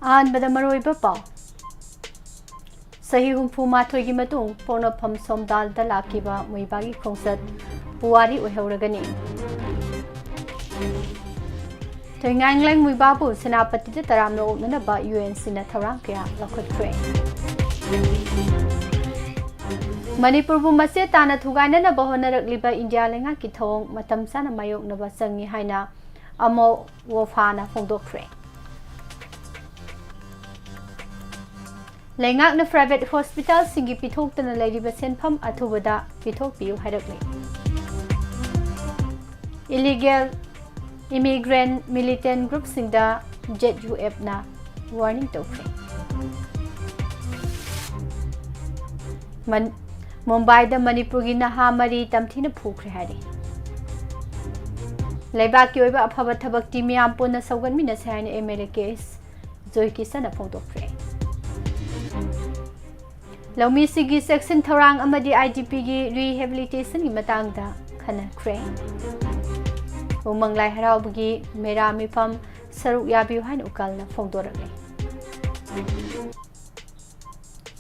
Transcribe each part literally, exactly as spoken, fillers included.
ꯑꯍꯥꯟꯕꯗ ꯃꯔꯨꯑꯣꯏꯕ ꯄꯥꯎ꯫ ꯆꯍꯤ ꯍꯨꯝꯐꯨ ꯃꯥꯊꯣꯏꯒꯤ ꯃꯇꯨꯡ ꯄꯣꯛꯅꯐꯝ ꯁꯣꯝꯗꯥꯜꯗ ꯂꯥꯛꯈꯤꯕ ꯃꯨꯏꯕꯥꯒꯤ ꯈꯣꯡꯆꯠ ꯄꯨꯋꯥꯔꯤ ꯑꯣꯏꯍꯧꯔꯒꯅꯤ꯫ ꯊꯣꯏꯉꯥꯡꯂꯦꯡ ꯃꯨꯏꯕꯥꯕꯨ ꯁꯦꯅꯥꯄꯇꯤꯗ ꯇꯔꯥꯝꯅ ꯑꯣꯛꯅꯅꯕ ꯌꯨ ꯑꯦꯟ ꯁꯤꯅ ꯊꯧꯔꯥꯡ ꯀꯌꯥ ꯂꯧꯈꯠꯈ꯭ꯔꯦ꯫ ꯃꯅꯤꯄꯨꯔꯕꯨ ꯃꯆꯦ ꯇꯥꯅ ꯊꯨꯒꯥꯏꯅꯅꯕ ꯍꯣꯠꯅꯔꯛꯂꯤꯕ ꯏꯟꯗꯤꯌꯥ ꯂꯩꯉꯥꯛꯀꯤ ꯊꯧꯑꯣꯡ ꯃꯇꯝ ꯆꯥꯅ ꯃꯥꯌꯣꯛꯅꯕ ꯆꯪꯏ ꯍꯥꯏꯅ ꯑꯃꯣ ꯋꯣꯐꯥꯅ ꯐꯣꯡꯗꯣꯛꯈ꯭ꯔꯦ꯫ ꯂꯩꯉꯥꯛꯅ private hospitalꯁꯤꯡꯒꯤ ꯄꯤꯊꯣꯛꯇꯅ ꯂꯩꯔꯤꯕ ꯁꯦꯟꯐꯝ ꯑꯊꯨꯕꯗ ꯄꯤꯊꯣꯛꯄꯤꯌꯨ ꯍꯥꯏꯔꯛꯂꯤ꯫ Illegal immigrant militant groupꯁꯤꯡꯗ Z U Fꯅ warning ꯇꯧꯈ꯭ꯔꯦ꯫ ꯃꯟ-, ꯃꯨꯝꯕꯥꯏꯗ ꯃꯅꯤꯄꯨꯔꯒꯤ ꯅꯍꯥ ꯃꯔꯤ ꯇꯝꯊꯤꯅ ꯐꯨꯈ꯭ꯔꯦ ꯍꯥꯏꯔꯤ꯫ ꯂꯩꯕꯥꯛꯀꯤ ꯑꯣꯏꯕ ꯑꯐꯕ ꯊꯕꯛꯇꯤ ꯃꯤꯌꯥꯝ ꯄꯨꯟꯅ ꯁꯧꯒꯠꯃꯤꯟꯅꯁꯦ ꯍꯥꯏꯅ M L A K S ꯖꯣꯏꯀꯤꯁꯟꯅ ꯐꯣꯡꯗꯣꯛꯈ꯭ꯔꯦ꯫ ꯂꯧꯃꯤꯁꯤꯡꯒꯤ ꯆꯦꯛꯁꯤꯟ ꯊꯧꯔꯥꯡ ꯑꯃꯗꯤ I D Pꯒꯤ rehabilitationꯒꯤ ꯃꯇꯥꯡꯗ ꯈꯟꯅꯈ꯭ꯔꯦ꯫ ꯎꯃꯪ ꯂꯥꯏ ꯍꯔꯥꯎꯕꯒꯤ ꯃꯦꯔꯥ ꯃꯤꯐꯝ ꯁꯔꯨꯛ ꯌꯥꯕꯤꯌꯨ ꯍꯥꯏꯅ ꯎꯀꯜꯅ ꯐꯣꯡꯗꯣꯔꯛꯂꯤ꯫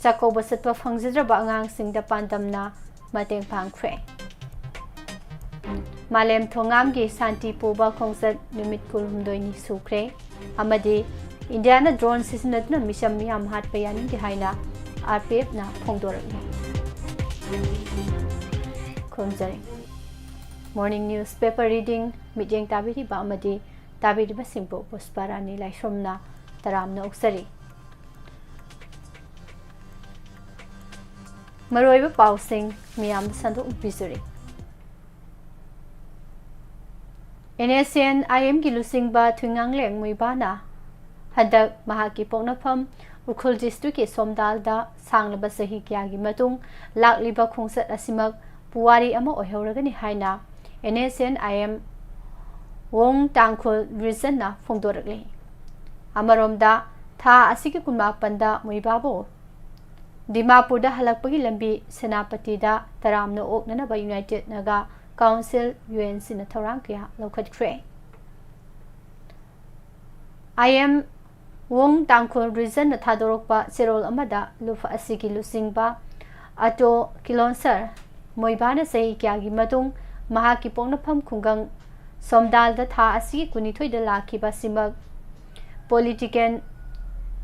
ꯆꯥꯛꯀꯧꯕ ꯆꯠꯄ ꯐꯪꯖꯗ꯭ꯔꯕ ꯑꯉꯥꯡꯁꯤꯡꯗ ꯄꯥꯟꯗꯝꯅ ꯃꯇꯦꯡ ꯄꯥꯡꯈ꯭ꯔꯦ꯫ ꯃꯥꯂꯦꯝ ꯊꯣꯉꯥꯝꯒꯤ ꯁꯥꯟꯇꯤ ꯄꯨꯕ ꯈꯣꯡꯆꯠ ꯅꯨꯃꯤꯠ ꯀꯨꯟꯍꯨꯝꯗꯣꯏꯅꯤ ꯁꯨꯈ꯭ꯔꯦ ꯑꯃꯗꯤ ꯏꯟꯗꯤꯌꯥꯅ drone ꯁꯤꯖꯤꯟꯅꯗꯨꯅ ꯃꯤꯆꯝ ꯃꯤꯌꯥꯝ ꯍꯥꯠꯄ ꯌꯥꯅꯤꯡꯗꯦ ꯍꯥꯏꯅ R P Fꯅ ꯐꯣꯡꯗꯣꯔꯛꯂꯤ꯫ ꯈꯨꯔꯨꯝꯖꯔꯤ꯫ Morning newspaper reading ꯃꯤꯠꯌꯦꯡ ꯇꯥꯕꯤꯔꯤꯕ ꯑꯃꯗꯤ ꯇꯥꯕꯤꯔꯤꯕꯁꯤꯡꯕꯨ ꯄꯨꯁꯄꯥꯔꯥꯅꯤ ꯂꯥꯏꯁ꯭ꯔꯝꯅ ꯇꯔꯥꯝꯅ ꯑꯣꯛꯆꯔꯤ꯫ ꯃꯔꯨꯑꯣꯏꯕ ꯄꯥꯎꯁꯤꯡ ꯃꯤꯌꯥꯝꯗ ꯁꯟꯗꯣꯛꯅ ꯄꯤꯖꯔꯤ꯫ N S C N I Mꯒꯤ ꯂꯨꯆꯤꯡꯕ ꯊꯨꯏꯉꯥꯡꯂꯦꯡ ꯃꯨꯏꯕꯥꯅ ꯍꯟꯗꯛ ꯃꯍꯥꯛꯀꯤ ꯄꯣꯛꯅꯐꯝ ꯎꯈ꯭ꯔꯨꯜ districtꯀꯤ ꯁꯣꯝꯗꯥꯜꯗ ꯁꯥꯡꯂꯕ ꯆꯍꯤ ꯀꯌꯥꯒꯤ ꯃꯇꯨꯡ ꯂꯥꯛꯂꯤꯕ ꯈꯣꯡꯆꯠ ꯑꯁꯤꯃꯛ ꯄꯨꯋꯥꯔꯤ ꯑꯃ ꯑꯣꯏꯍꯧꯔꯒꯅꯤ ꯍꯥꯏꯅ N S C N I M ꯋꯣꯡ ꯇꯥꯡꯈꯨꯜ regionꯅ ꯐꯣꯡꯗꯣꯔꯛꯂꯤ꯫ ꯑꯃꯔꯣꯝꯗ, ꯊꯥ ꯑꯁꯤꯒꯤ ꯀꯨꯟꯃꯥꯄꯟꯗ ꯃꯨꯏꯕꯥꯕꯨ ꯗꯤꯃꯥꯄꯨꯔꯗ ꯍꯜꯂꯛꯄꯒꯤ ꯂꯝꯕꯤ ꯁꯦꯅꯥꯄꯇꯤꯗ ꯇꯔꯥꯝꯅ ꯑꯣꯛꯅꯅꯕ United Naga Council, U N Cꯅ ꯊꯧꯔꯥꯡ ꯀꯌꯥ ꯂꯧꯈꯠꯈ꯭ꯔꯦ꯫ I M ꯋꯣꯡ ꯇꯥꯡꯈꯨꯜ ꯔꯤꯖꯟꯅ ꯊꯥꯗꯣꯔꯛꯄ ꯆꯦꯔꯣꯜ ꯑꯃꯗ ꯂꯨꯞ ꯑꯁꯤꯒꯤ ꯂꯨꯆꯤꯡꯕ ꯑꯇꯣ ꯀꯤꯂꯣꯟꯁꯔ ꯃꯣꯏꯕꯥꯅ ꯆꯍꯤ ꯀꯌꯥꯒꯤ ꯃꯇꯨꯡ ꯃꯍꯥꯛꯀꯤ ꯄꯣꯛꯅꯐꯝ ꯈꯨꯡꯒꯪ ꯁꯣꯝꯗꯥꯜꯗ ꯊꯥ ꯑꯁꯤꯒꯤ ꯀꯨꯟꯅꯤꯊꯣꯏꯗ ꯂꯥꯛꯈꯤꯕ ꯑꯁꯤꯃꯛ ꯄꯣꯂꯤꯇꯤꯀꯦꯜ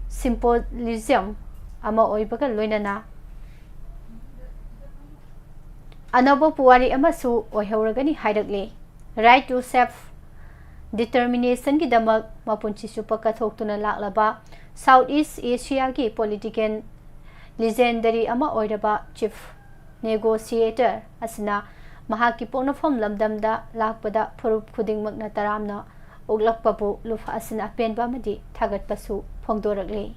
ꯁꯤꯝꯄꯣꯂꯤꯖꯝ ꯑꯃ ꯑꯣꯏꯕꯒ ꯂꯣꯏꯅꯅ ꯑꯅꯧꯕ ꯄꯨꯋꯥꯔꯤ ꯑꯃꯁꯨ ꯑꯣꯏꯍꯧꯔꯒꯅꯤ ꯍꯥꯏꯔꯛꯂꯤ꯫ Right to self determinationꯒꯤꯗꯃꯛ ꯃꯄꯨꯟꯁꯤ ꯆꯨꯞꯄ ꯀꯠꯊꯣꯛꯇꯨꯅ ꯂꯥꯛꯂꯕ South East Asiaꯒꯤ ꯄꯣꯂꯤꯇꯤꯀꯦꯜ ꯂꯤꯖꯦꯟꯗꯔꯤ ꯑꯃ ꯑꯣꯏꯔꯕ ꯆꯤꯐ ꯅꯦꯒꯣꯁꯤꯌꯦꯇꯔ ꯑꯁꯤꯅ ꯃꯍꯥꯛꯀꯤ ꯄꯣꯛꯅꯐꯝ ꯂꯝꯗꯝꯗ ꯂꯥꯛꯄꯗ ꯐꯨꯔꯨꯞ ꯈꯨꯗꯤꯡꯃꯛꯅ ꯇꯔꯥꯝꯅ ꯑꯣꯛꯂꯛꯄꯕꯨ ꯂꯨꯞ ꯑꯁꯤꯅ ꯑꯄꯦꯟꯕ ꯑꯃꯗꯤ ꯊꯥꯒꯠꯄꯁꯨ ꯐꯣꯡꯗꯣꯔꯛꯂꯤ꯫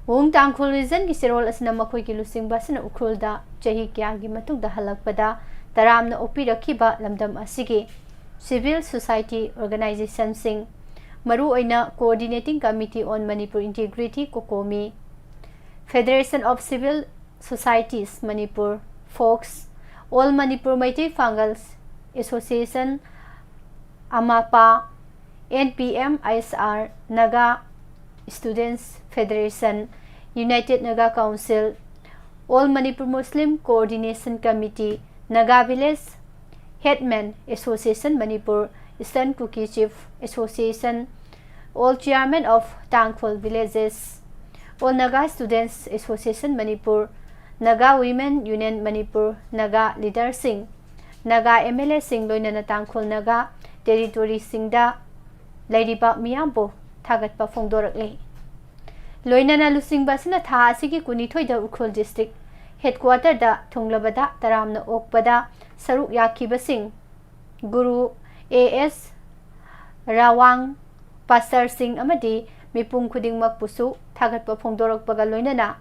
ꯋꯨꯡ ꯇꯥꯡꯈꯨꯜ ꯔꯤꯖꯟꯒꯤ ꯆꯦꯔꯣꯜ ꯑꯁꯤꯅ ꯃꯈꯣꯏꯒꯤ ꯂꯨꯆꯤꯡꯕ ꯑꯁꯤꯅ ꯎꯈ꯭ꯔꯨꯜꯗ ꯆꯍꯤ ꯀꯌꯥꯒꯤ ꯃꯇꯨꯡꯗ ꯍꯜꯂꯛꯄꯗ ꯇꯔꯥꯝꯅ ꯑꯣꯛꯄꯤꯔꯛꯈꯤꯕ ꯂꯝꯗꯝ ꯑꯁꯤꯒꯤ civil society organizationꯁꯤꯡ, ꯃꯔꯨꯑꯣꯏꯅ Coordinating Committee on Manipur Integrity, COCOMI, Federation of Civil Societies Manipur, FOCS, All Manipur Meitei Pangal Association, AMAPA, NPMISR, Naga Students Federation, United Naga Council, All Manipur Muslim Coordination Committee, Naga Village Headman Association Manipur, Eastern Kuki Chief Association, All Chairman of Tangkhul Villages, All Naga Students Association Manipur, Naga Women Union Manipur, Naga leaderꯁꯤꯡ, Naga MLAꯁꯤꯡ, ꯂꯣꯏꯅꯅ ꯇꯥꯡꯈꯨꯜ ꯅꯥꯒꯥ ꯇꯦꯔꯤꯇꯣꯔꯤꯁꯤꯡꯗ ꯂꯩꯔꯤꯕ ꯃꯤꯌꯥꯝꯕꯨ ꯊꯥꯒꯠꯄ ꯐꯣꯡꯗꯣꯔꯛꯂꯤ꯫ ꯂꯣꯏꯅꯅ ꯂꯨꯆꯤꯡꯕ ꯑꯁꯤꯅ ꯊꯥ ꯑꯁꯤꯒꯤ ꯀꯨꯟꯅꯤꯊꯣꯏꯗ Ukhrul district ꯍꯦꯗꯀ꯭ꯋꯥꯇꯔꯗ ꯊꯨꯡꯂꯕꯗ ꯇꯔꯥꯝꯅ ꯑꯣꯛꯄꯗ ꯁꯔꯨꯛ ꯌꯥꯈꯤꯕꯁꯤꯡ, ꯒꯨꯔꯨ ꯑꯦ ꯑꯦꯁ ꯔꯥꯋꯥꯡ, ꯄꯥꯁꯇꯔꯁꯤꯡ ꯑꯃꯗꯤ ꯃꯤꯄꯨꯝ ꯈꯨꯗꯤꯡꯃꯛꯄꯨꯁꯨ ꯊꯥꯒꯠꯄ ꯐꯣꯡꯗꯣꯔꯛꯄꯒ ꯂꯣꯏꯅꯅ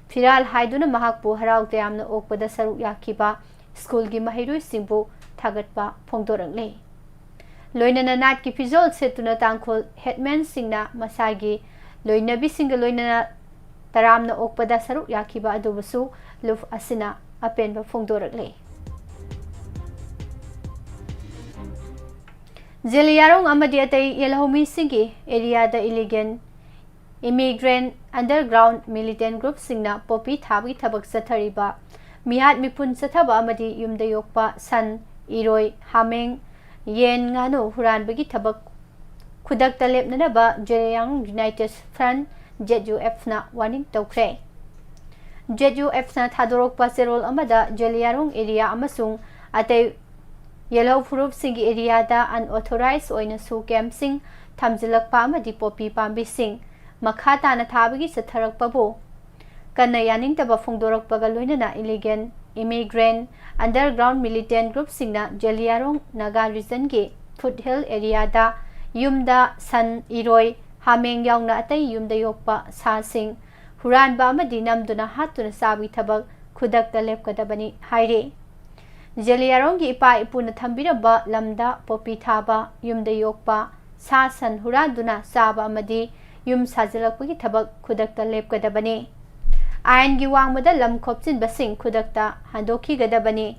ꯐꯤꯔꯥꯜ ꯍꯥꯏꯗꯨꯅ ꯃꯍꯥꯛꯄꯨ ꯍꯔꯥꯎ ꯇꯌꯥꯝꯅ ꯑꯣꯛꯄꯗ ꯁꯔꯨꯛ ꯌꯥꯈꯤꯕ ꯁ꯭ꯀꯨꯜꯒꯤ ꯃꯍꯩꯔꯣꯏꯁꯤꯡꯕꯨ ꯊꯥꯒꯠꯄ ꯐꯣꯡꯗꯣꯔꯛꯂꯤ꯫ ꯂꯣꯏꯅꯅ ꯅꯥꯠꯀꯤ ꯐꯤꯖꯣꯜ ꯁꯦꯠꯇꯨꯅ ꯇꯥꯡꯈꯨꯜ ꯍꯦꯗꯃꯦꯟꯁꯤꯡꯅ ꯃꯁꯥꯒꯤ ꯂꯣꯏꯅꯕꯤꯁꯤꯡꯒ ꯂꯣꯏꯅꯅ ꯇꯔꯥꯝꯅ ꯑꯣꯛꯄꯗ ꯁꯔꯨꯛ ꯌꯥꯈꯤꯕ ꯑꯗꯨꯕꯨꯁꯨ ꯂꯨꯞ ꯑꯁꯤꯅ ꯑꯄꯦꯟꯕ ꯐꯣꯡꯗꯣꯔꯛꯂꯤ꯫ ꯖꯦꯂꯤꯌꯥꯔꯣꯡ ꯑꯃꯗꯤ ꯑꯇꯩ ꯌꯦꯜꯍꯧꯃꯤꯁꯤꯡꯒꯤ ꯑꯦꯔꯤꯌꯥꯗ illegal Immigrant underground militant groupꯁꯤꯡꯅ poppy ꯊꯥꯕꯒꯤ ꯊꯕꯛ ꯆꯠꯊꯔꯤꯕ ꯃꯤꯍꯥꯠ ꯃꯤꯄꯨꯟ ꯆꯠꯊꯕ ꯑꯃꯗꯤ ꯌꯨꯝꯗ ꯌꯣꯛꯄ ꯁꯟ, ꯏꯔꯣꯏ, ꯍꯥꯃꯦꯡ, ꯌꯦꯟ, ꯉꯥꯅꯨ ꯍꯨꯔꯥꯟꯕꯒꯤ ꯊꯕꯛ ꯈꯨꯗꯛꯇ ꯂꯦꯞꯅꯅꯕ Zeliangrong United Front, Z U F ꯅ warning ꯇꯧꯈ꯭ꯔꯦ꯫ Z U F ꯅ ꯊꯥꯗꯣꯔꯛꯄ ꯆꯦꯔꯣꯜ ꯑꯃꯗ Zeliangrong area ꯑꯃꯁꯨꯡ ꯑꯇꯩ ꯌꯦꯜꯍꯧ ꯐꯨꯔꯨꯞꯁꯤꯡꯒꯤ areaꯗ unauthorized ꯑꯣꯏꯅ shoe campꯁꯤꯡ ꯊꯝꯖꯤꯜꯂꯛꯄ ꯑꯃꯗꯤ poppy ꯄꯥꯝꯕꯤꯁꯤꯡ ꯃꯈꯥ ꯇꯥꯅ ꯊꯥꯕꯒꯤ ꯆꯠꯊꯔꯛꯄꯕꯨ ꯀꯟꯅ ꯌꯥꯅꯤꯡꯗꯕ ꯐꯣꯡꯗꯣꯔꯛꯄꯒ ꯂꯣꯏꯅꯅ illegal immigrant underground militant groupꯁꯤꯡꯅ Zeliangrong Naga regionꯒꯤ foothill areaꯗ ꯌꯨꯝꯗ ꯁꯟ, ꯏꯔꯣꯏ, ꯍꯥꯃꯦꯡ ꯌꯥꯎꯅ ꯑꯇꯩ ꯌꯨꯝꯗ ꯌꯣꯛꯄ ꯁꯥꯁꯤꯡ ꯍꯨꯔꯥꯟꯕ ꯑꯃꯗꯤ ꯅꯝꯗꯨꯅ ꯍꯥꯠꯇꯨꯅ ꯆꯥꯕꯒꯤ ꯊꯕꯛ ꯈꯨꯗꯛꯇ ꯂꯦꯞꯀꯗꯕꯅꯤ ꯍꯥꯏꯔꯤ꯫ Zeliangrongꯒꯤ ꯏꯄꯥ ꯏꯄꯨꯅ ꯊꯝꯕꯤꯔꯝꯕ ꯂꯝꯗ poppy ꯊꯥꯕ, ꯌꯨꯝꯗ ꯌꯣꯛꯄ ꯁꯥ ꯁꯟ ꯍꯨꯔꯥꯟꯗꯨꯅ ꯆꯥꯕ ꯑꯃꯗꯤ ꯌꯨꯝ ꯁꯥꯖꯤꯜꯂꯛꯄꯒꯤ ꯊꯕꯛ ꯈꯨꯗꯛꯇ ꯂꯦꯞꯀꯗꯕꯅꯤ꯫ ꯑꯥꯏꯟꯒꯤ ꯋꯥꯡꯃꯗ ꯂꯝ ꯈꯣꯞꯆꯤꯟꯕꯁꯤꯡ ꯈꯨꯗꯛꯇ ꯍꯟꯗꯣꯛꯈꯤꯒꯗꯕꯅꯤ꯫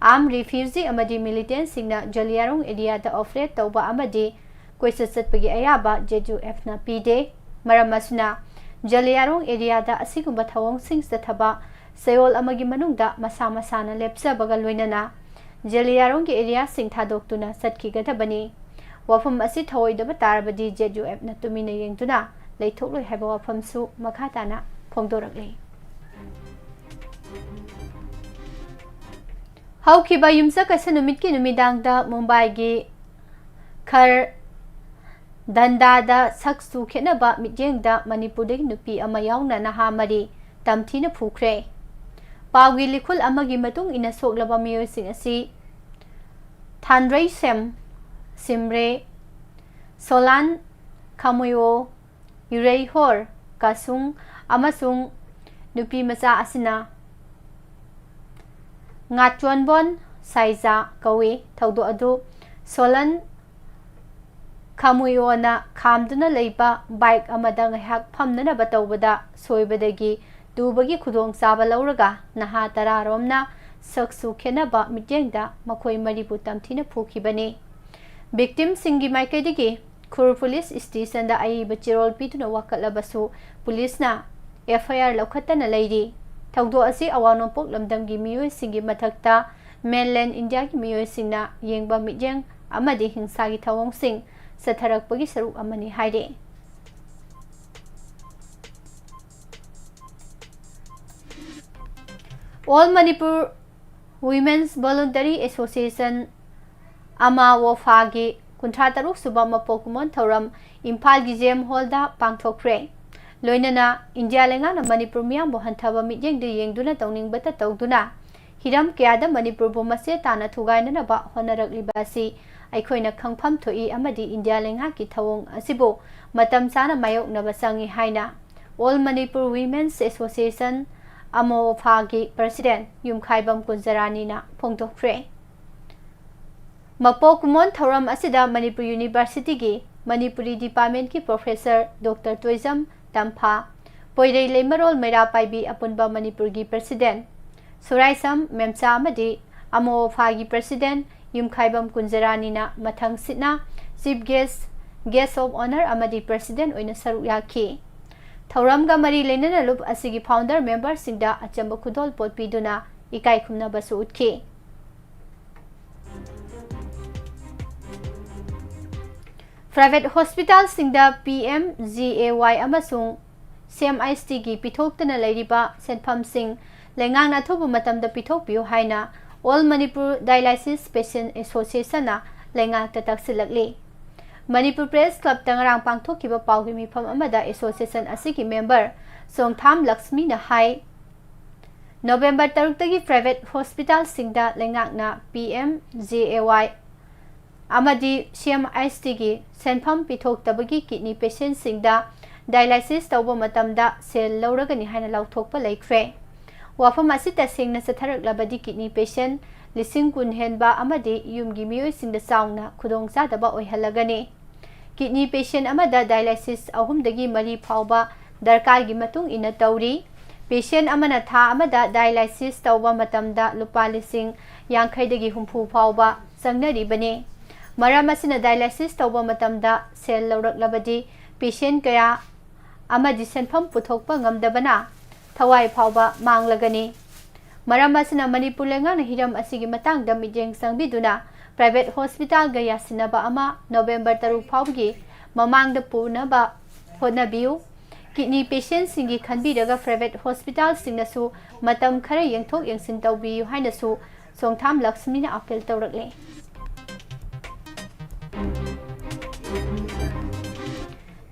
Armed refugee ꯑꯃꯗꯤ militantꯁꯤꯡꯅ Zeliangrong areaꯗ operate ꯇꯧꯕ ꯑꯃꯗꯤ ꯀꯣꯏꯆꯠ ꯆꯠꯄꯒꯤ ꯑꯌꯥꯕ Z U Fꯅ ꯄꯤꯗꯦ꯫ ꯃꯔꯝ ꯑꯁꯤꯅ Zeliangrong areaꯗ ꯑꯁꯤꯒꯨꯝꯕ ꯊꯧꯑꯣꯡꯁꯤꯡ ꯆꯠꯊꯕ ꯆꯌꯣꯜ ꯑꯃꯒꯤ ꯃꯅꯨꯡꯗ ꯃꯁꯥ ꯃꯁꯥꯅ ꯂꯦꯞꯆꯕꯒ ꯂꯣꯏꯅꯅ Zeliangrongꯒꯤ areaꯁꯤꯡ ꯊꯥꯗꯣꯛꯇꯨꯅ ꯆꯠꯈꯤꯒꯗꯕꯅꯤ꯫ ꯋꯥꯐꯝ ꯑꯁꯤ ꯊꯧꯑꯣꯏꯗꯕ ꯇꯥꯔꯕꯗꯤ Z U Fꯅ ꯇꯨꯃꯤꯟꯅ ꯌꯦꯡꯗꯨꯅ ꯂꯩꯊꯣꯛꯂꯣꯏ ꯍꯥꯏꯕ ꯋꯥꯐꯝꯁꯨ ꯃꯈꯥ ꯇꯥꯅ ꯐꯣꯡꯗꯣꯔꯛꯂꯤ꯫ ꯍꯧꯈꯤꯕ ꯌꯨꯝꯁꯀꯩꯁ ꯅꯨꯃꯤꯠꯀꯤ ꯅꯨꯃꯤꯗꯥꯡꯗ ꯃꯨꯝꯕꯥꯏꯒꯤ ꯈꯔ ꯗꯟꯗꯥꯗ ꯁꯛꯁꯨ ꯈꯦꯠꯅꯕ ꯃꯤꯠꯌꯦꯡꯗ ꯃꯅꯤꯄꯨꯔꯗꯒꯤ ꯅꯨꯄꯤ ꯑꯃ ꯌꯥꯎꯅ ꯅꯍꯥ ꯃꯔꯤ ꯇꯝꯊꯤꯅ ꯐꯨꯈ꯭ꯔꯦ꯫ ꯄꯥꯎꯒꯤ ꯂꯤꯈꯨꯜ ꯑꯃꯒꯤ ꯃꯇꯨꯡ ꯏꯟꯅ ꯁꯣꯛꯂꯕ ꯃꯤꯑꯣꯏꯁꯤꯡ ꯑꯁꯤ ꯊꯥꯟꯔꯩꯁꯦꯝ ꯁꯤꯝꯔꯦ, ꯁꯣꯂꯥꯟ ꯈꯥꯃꯨꯌꯣ, ꯌꯨꯔꯩꯍꯣꯔ ꯀꯥꯁꯨꯡ ꯑꯃꯁꯨꯡ ꯅꯨꯄꯤ ꯃꯆꯥ ꯑꯁꯤꯅ ꯉꯥꯆꯣꯟꯕꯣꯟ ꯁꯥꯏꯖꯥ ꯀꯧꯏ꯫ ꯊꯧꯗꯣꯛ ꯑꯗꯨ ꯁꯣꯂꯟ ꯈꯥꯃꯨꯌꯣꯅ ꯈꯥꯝꯗꯨꯅ ꯂꯩꯕ bike ꯑꯃꯗ ꯉꯥꯏꯍꯥꯛ ꯐꯝꯅꯅꯕ ꯇꯧꯕꯗ ꯁꯣꯏꯕꯗꯒꯤ ꯇꯨꯕꯒꯤ ꯈꯨꯗꯣꯡꯆꯥꯕ ꯂꯧꯔꯒ ꯅꯍꯥ ꯇꯔꯥꯔꯣꯝꯅ ꯁꯛꯁꯨ ꯈꯦꯠꯅꯕ ꯃꯤꯠꯌꯦꯡꯗ ꯃꯈꯣꯏ ꯃꯔꯤꯕꯨ ꯇꯝꯊꯤꯅ ꯐꯨꯈꯤꯕꯅꯤ꯫ Victimꯁꯤꯡꯒꯤ ꯃꯥꯏꯀꯩꯗꯒꯤ ꯈꯨꯔ ꯄꯨꯂꯤꯁ ꯁ꯭ꯇꯦꯁꯟꯗ ꯑꯏꯕ ꯆꯦꯔꯣꯜ ꯄꯤꯗꯨꯅ ꯋꯥꯀꯠꯂꯕꯁꯨ ꯄꯨꯂꯤꯁꯅ F I R ꯂꯧꯈꯠꯇꯅ ꯂꯩꯔꯤ꯫ ꯊꯧꯗꯣꯛ ꯑꯁꯤ ꯑꯋꯥꯡ ꯅꯣꯡꯄꯣꯛ ꯂꯝꯗꯝꯒꯤ ꯃꯤꯑꯣꯏꯁꯤꯡꯒꯤ ꯃꯊꯛꯇ mainland India ꯒꯤ ꯃꯤꯑꯣꯏꯁꯤꯡꯅ ꯌꯦꯡꯕ ꯃꯤꯠꯌꯦꯡ ꯑꯃꯗꯤ ꯍꯤꯡꯁꯥꯒꯤ ꯊꯧꯑꯣꯡꯁꯤꯡ ꯆꯠꯊꯔꯛꯄꯒꯤ ꯁꯔꯨꯛ ꯑꯃꯅꯤ ꯍꯥꯏꯔꯤ꯫ All Manipur Women's Voluntary Association, ꯑꯃ ꯋꯣꯐꯥꯒꯤ ꯀꯨꯟꯊ꯭ꯔꯥ ꯇꯔꯨꯛ ꯁꯨꯕ ꯃꯄꯣꯛ ꯀꯨꯝꯑꯣꯟ ꯊꯧꯔꯝ ꯏꯝꯐꯥꯜꯒꯤ J M Hall ꯗ ꯄꯥꯡꯊꯣꯛꯈ꯭ꯔꯦ꯫ ꯂꯣꯏꯅꯅ ꯏꯟꯗꯤꯌꯥ ꯂꯩꯉꯥꯛꯅ ꯃꯅꯤꯄꯨꯔ ꯃꯤꯌꯥꯝꯕꯨ ꯍꯟꯊꯕ ꯃꯤꯠꯌꯦꯡꯗ ꯌꯦꯡꯗꯨꯅ ꯇꯧꯅꯤꯡꯕꯇ ꯇꯧꯗꯨꯅ ꯍꯤꯔꯝ ꯀꯌꯥꯗ ꯃꯅꯤꯄꯨꯔꯕꯨ ꯃꯆꯦ ꯇꯥꯅ ꯊꯨꯒꯥꯏꯅꯅꯕ ꯍꯣꯠꯅꯔꯛꯂꯤꯕ ꯑꯁꯤ ꯑꯩꯈꯣꯏꯅ ꯈꯪꯐꯝ ꯊꯣꯛꯏ ꯑꯃꯗꯤ ꯏꯟꯗꯤꯌꯥ ꯂꯩꯉꯥꯛꯀꯤ ꯊꯧꯑꯣꯡ ꯑꯁꯤꯕꯨ ꯃꯇꯝ ꯆꯥꯅ ꯃꯥꯌꯣꯛꯅꯕ ꯆꯪꯏ ꯍꯥꯏꯅ All Manipur Women's Association, ꯑꯃ ꯋꯣꯐꯥꯒꯤ president ꯌꯨꯝꯈꯥꯏꯕꯝ ꯀꯨꯟꯖꯔꯥꯅꯤꯅ ꯐꯣꯡꯗꯣꯛꯈ꯭ꯔꯦ꯫ ꯃꯄꯣꯛ ꯀꯨꯝꯑꯣꯟ ꯊꯧꯔꯝ ꯑꯁꯤꯗ ꯃꯅꯤꯄꯨꯔ University ꯒꯤ ꯃꯅꯤꯄꯨꯔꯤ department ꯀꯤ professor Doctor ꯇꯣꯏꯖꯝ ꯇꯝꯐꯥ, ꯄꯣꯏꯔꯩ ꯂꯩꯃꯔꯣꯜ ꯃꯩꯔꯥ ꯄꯥꯏꯕꯤ ꯑꯄꯨꯟꯕ ꯃꯅꯤꯄꯨꯔꯒꯤ president ꯁꯨꯔꯥꯏꯁꯝ ꯃꯦꯝꯆꯥ ꯑꯃꯗꯤ ꯑꯃ ꯋꯣꯐꯥꯒꯤ president Yumkhaibam ꯀꯨꯟꯖꯔꯥꯅꯤꯅ ꯃꯊꯪꯁꯤꯠꯅ chief guest, guest of honour ꯑꯃꯗꯤ president ꯑꯣꯏꯅ ꯁꯔꯨꯛ ꯌꯥꯈꯤ꯫ ꯊꯧꯔꯝꯒ ꯃꯔꯤ ꯂꯩꯅꯅ ꯂꯨꯞ ꯑꯁꯤꯒꯤ founder member ꯁꯤꯡꯗ ꯑꯆꯝꯕ ꯈꯨꯗꯣꯜꯄꯣꯠ ꯄꯤꯗꯨꯅ ꯏꯀꯥꯏ ꯈꯨꯝꯅꯕꯁꯨ ꯎꯠꯈꯤ꯫ Private hospital ꯁꯤꯡꯗ P M G A Y ꯑꯃꯁꯨꯡ C M H T ꯒꯤ ꯄꯤꯊꯣꯛꯇꯅ ꯂꯩꯔꯤꯕ ꯁꯦꯟꯐꯝꯁꯤꯡ ꯂꯩꯉꯥꯛꯅ ꯑꯊꯨꯕ ꯃꯇꯝꯗ ꯄꯤꯊꯣꯛꯄꯤꯌꯨ ꯍꯥꯏꯅ All Manipur Dialysis Patient Association ꯅ ꯂꯩꯉꯥꯛꯇ ꯇꯛꯁꯤꯜꯂꯛꯂꯤ꯫ Manipur Press Club ꯇ ꯉꯔꯥꯡ ꯄꯥꯡꯊꯣꯛꯈꯤꯕ ꯄꯥꯎꯒꯤ ꯃꯤꯐꯝ ꯑꯃꯗ association ꯑꯁꯤꯒꯤ member ꯆꯣꯡꯊꯥꯝ ꯂꯛꯁꯃꯤꯅ ꯍꯥꯏ, November ꯇꯔꯨꯛꯇꯒꯤ private hospital ꯁꯤꯡꯗ ꯂꯩꯉꯥꯛꯅ P M G A Y ꯑꯃꯗꯤ C M H T ꯒꯤ ꯁꯦꯟꯐꯝ ꯄꯤꯊꯣꯛꯇꯕꯒꯤ kidney patient ꯁꯤꯡꯗ dialysis ꯇꯧꯕ ꯃꯇꯝꯗ ꯁꯦꯜ ꯂꯧꯔꯒꯅꯤ ꯍꯥꯏꯅ ꯂꯥꯎꯊꯣꯛꯄ ꯂꯩꯈ꯭ꯔꯦ꯫ ꯋꯥꯐꯝ ꯑꯁꯤ ꯇꯁꯦꯡꯅ ꯆꯠꯊꯔꯛꯂꯕꯗꯤ kidney patient ꯂꯤꯁꯤꯡ ꯀꯨꯟ ꯍꯦꯟꯕ ꯑꯃꯗꯤ ꯌꯨꯝꯒꯤ ꯃꯤꯑꯣꯏꯁꯤꯡꯗ ꯆꯥꯎꯅ ꯈꯨꯗꯣꯡꯆꯥꯗꯕ ꯑꯣꯏꯍꯜꯂꯒꯅꯤ꯫ Kidney patient ꯑꯃꯗ dialysis ꯑꯍꯨꯝꯗꯒꯤ ꯃꯔꯤ ꯐꯥꯎꯕ ꯗꯔꯀꯥꯔꯒꯤ ꯃꯇꯨꯡ ꯏꯟꯅ ꯇꯧꯔꯤ꯫ Patient ꯑꯃꯅ ꯊꯥ ꯑꯃꯗ dialysis ꯇꯧꯕ ꯃꯇꯝꯗ ꯂꯨꯄꯥ ꯂꯤꯁꯤꯡ ꯌꯥꯡꯈꯩꯗꯒꯤ ꯍꯨꯝꯐꯨ ꯐꯥꯎꯕ ꯆꯪꯅꯔꯤꯕꯅꯤ꯫ ꯃꯔꯝ ꯑꯁꯤꯅ dialysis ꯇꯧꯕ ꯃꯇꯝꯗ ꯁꯦꯜ ꯂꯧꯔꯛꯂꯕꯗꯤ patient ꯀꯌꯥ ꯑꯃꯗꯤ ꯁꯦꯟꯐꯝ ꯄꯨꯊꯣꯛꯄ ꯉꯝꯗꯕꯅ ꯊꯋꯥꯏ ꯐꯥꯎꯕ ꯃꯥꯡꯂꯒꯅꯤ꯫ ꯃꯔꯝ ꯑꯁꯤꯅ ꯃꯅꯤꯄꯨꯔ ꯂꯩꯉꯥꯛꯅ ꯍꯤꯔꯝ ꯑꯁꯤꯒꯤ ꯃꯇꯥꯡꯗ ꯃꯤꯠꯌꯦꯡ ꯆꯪꯕꯤꯗꯨꯅ private hospitalꯒ ꯌꯥꯁꯤꯟꯅꯕ ꯑꯃ November ꯇꯔꯨꯛ ꯐꯥꯎꯕꯒꯤ ꯃꯃꯥꯡꯗ ꯄꯨꯅꯕ ꯍꯣꯠꯅꯕꯤꯌꯨ꯫ Kidney patientꯁꯤꯡꯒꯤ ꯈꯟꯕꯤꯔꯒ private hospitalꯁꯤꯡꯅꯁꯨ ꯃꯇꯝ ꯈꯔ ꯌꯦꯡꯊꯣꯛ ꯌꯦꯡꯁꯤꯟ ꯇꯧꯕꯤꯌꯨ ꯍꯥꯏꯅꯁꯨ ꯆꯣꯡꯊꯥꯝ ꯂꯛꯁꯃꯤꯅ appeal ꯇꯧꯔꯛꯂꯦ꯫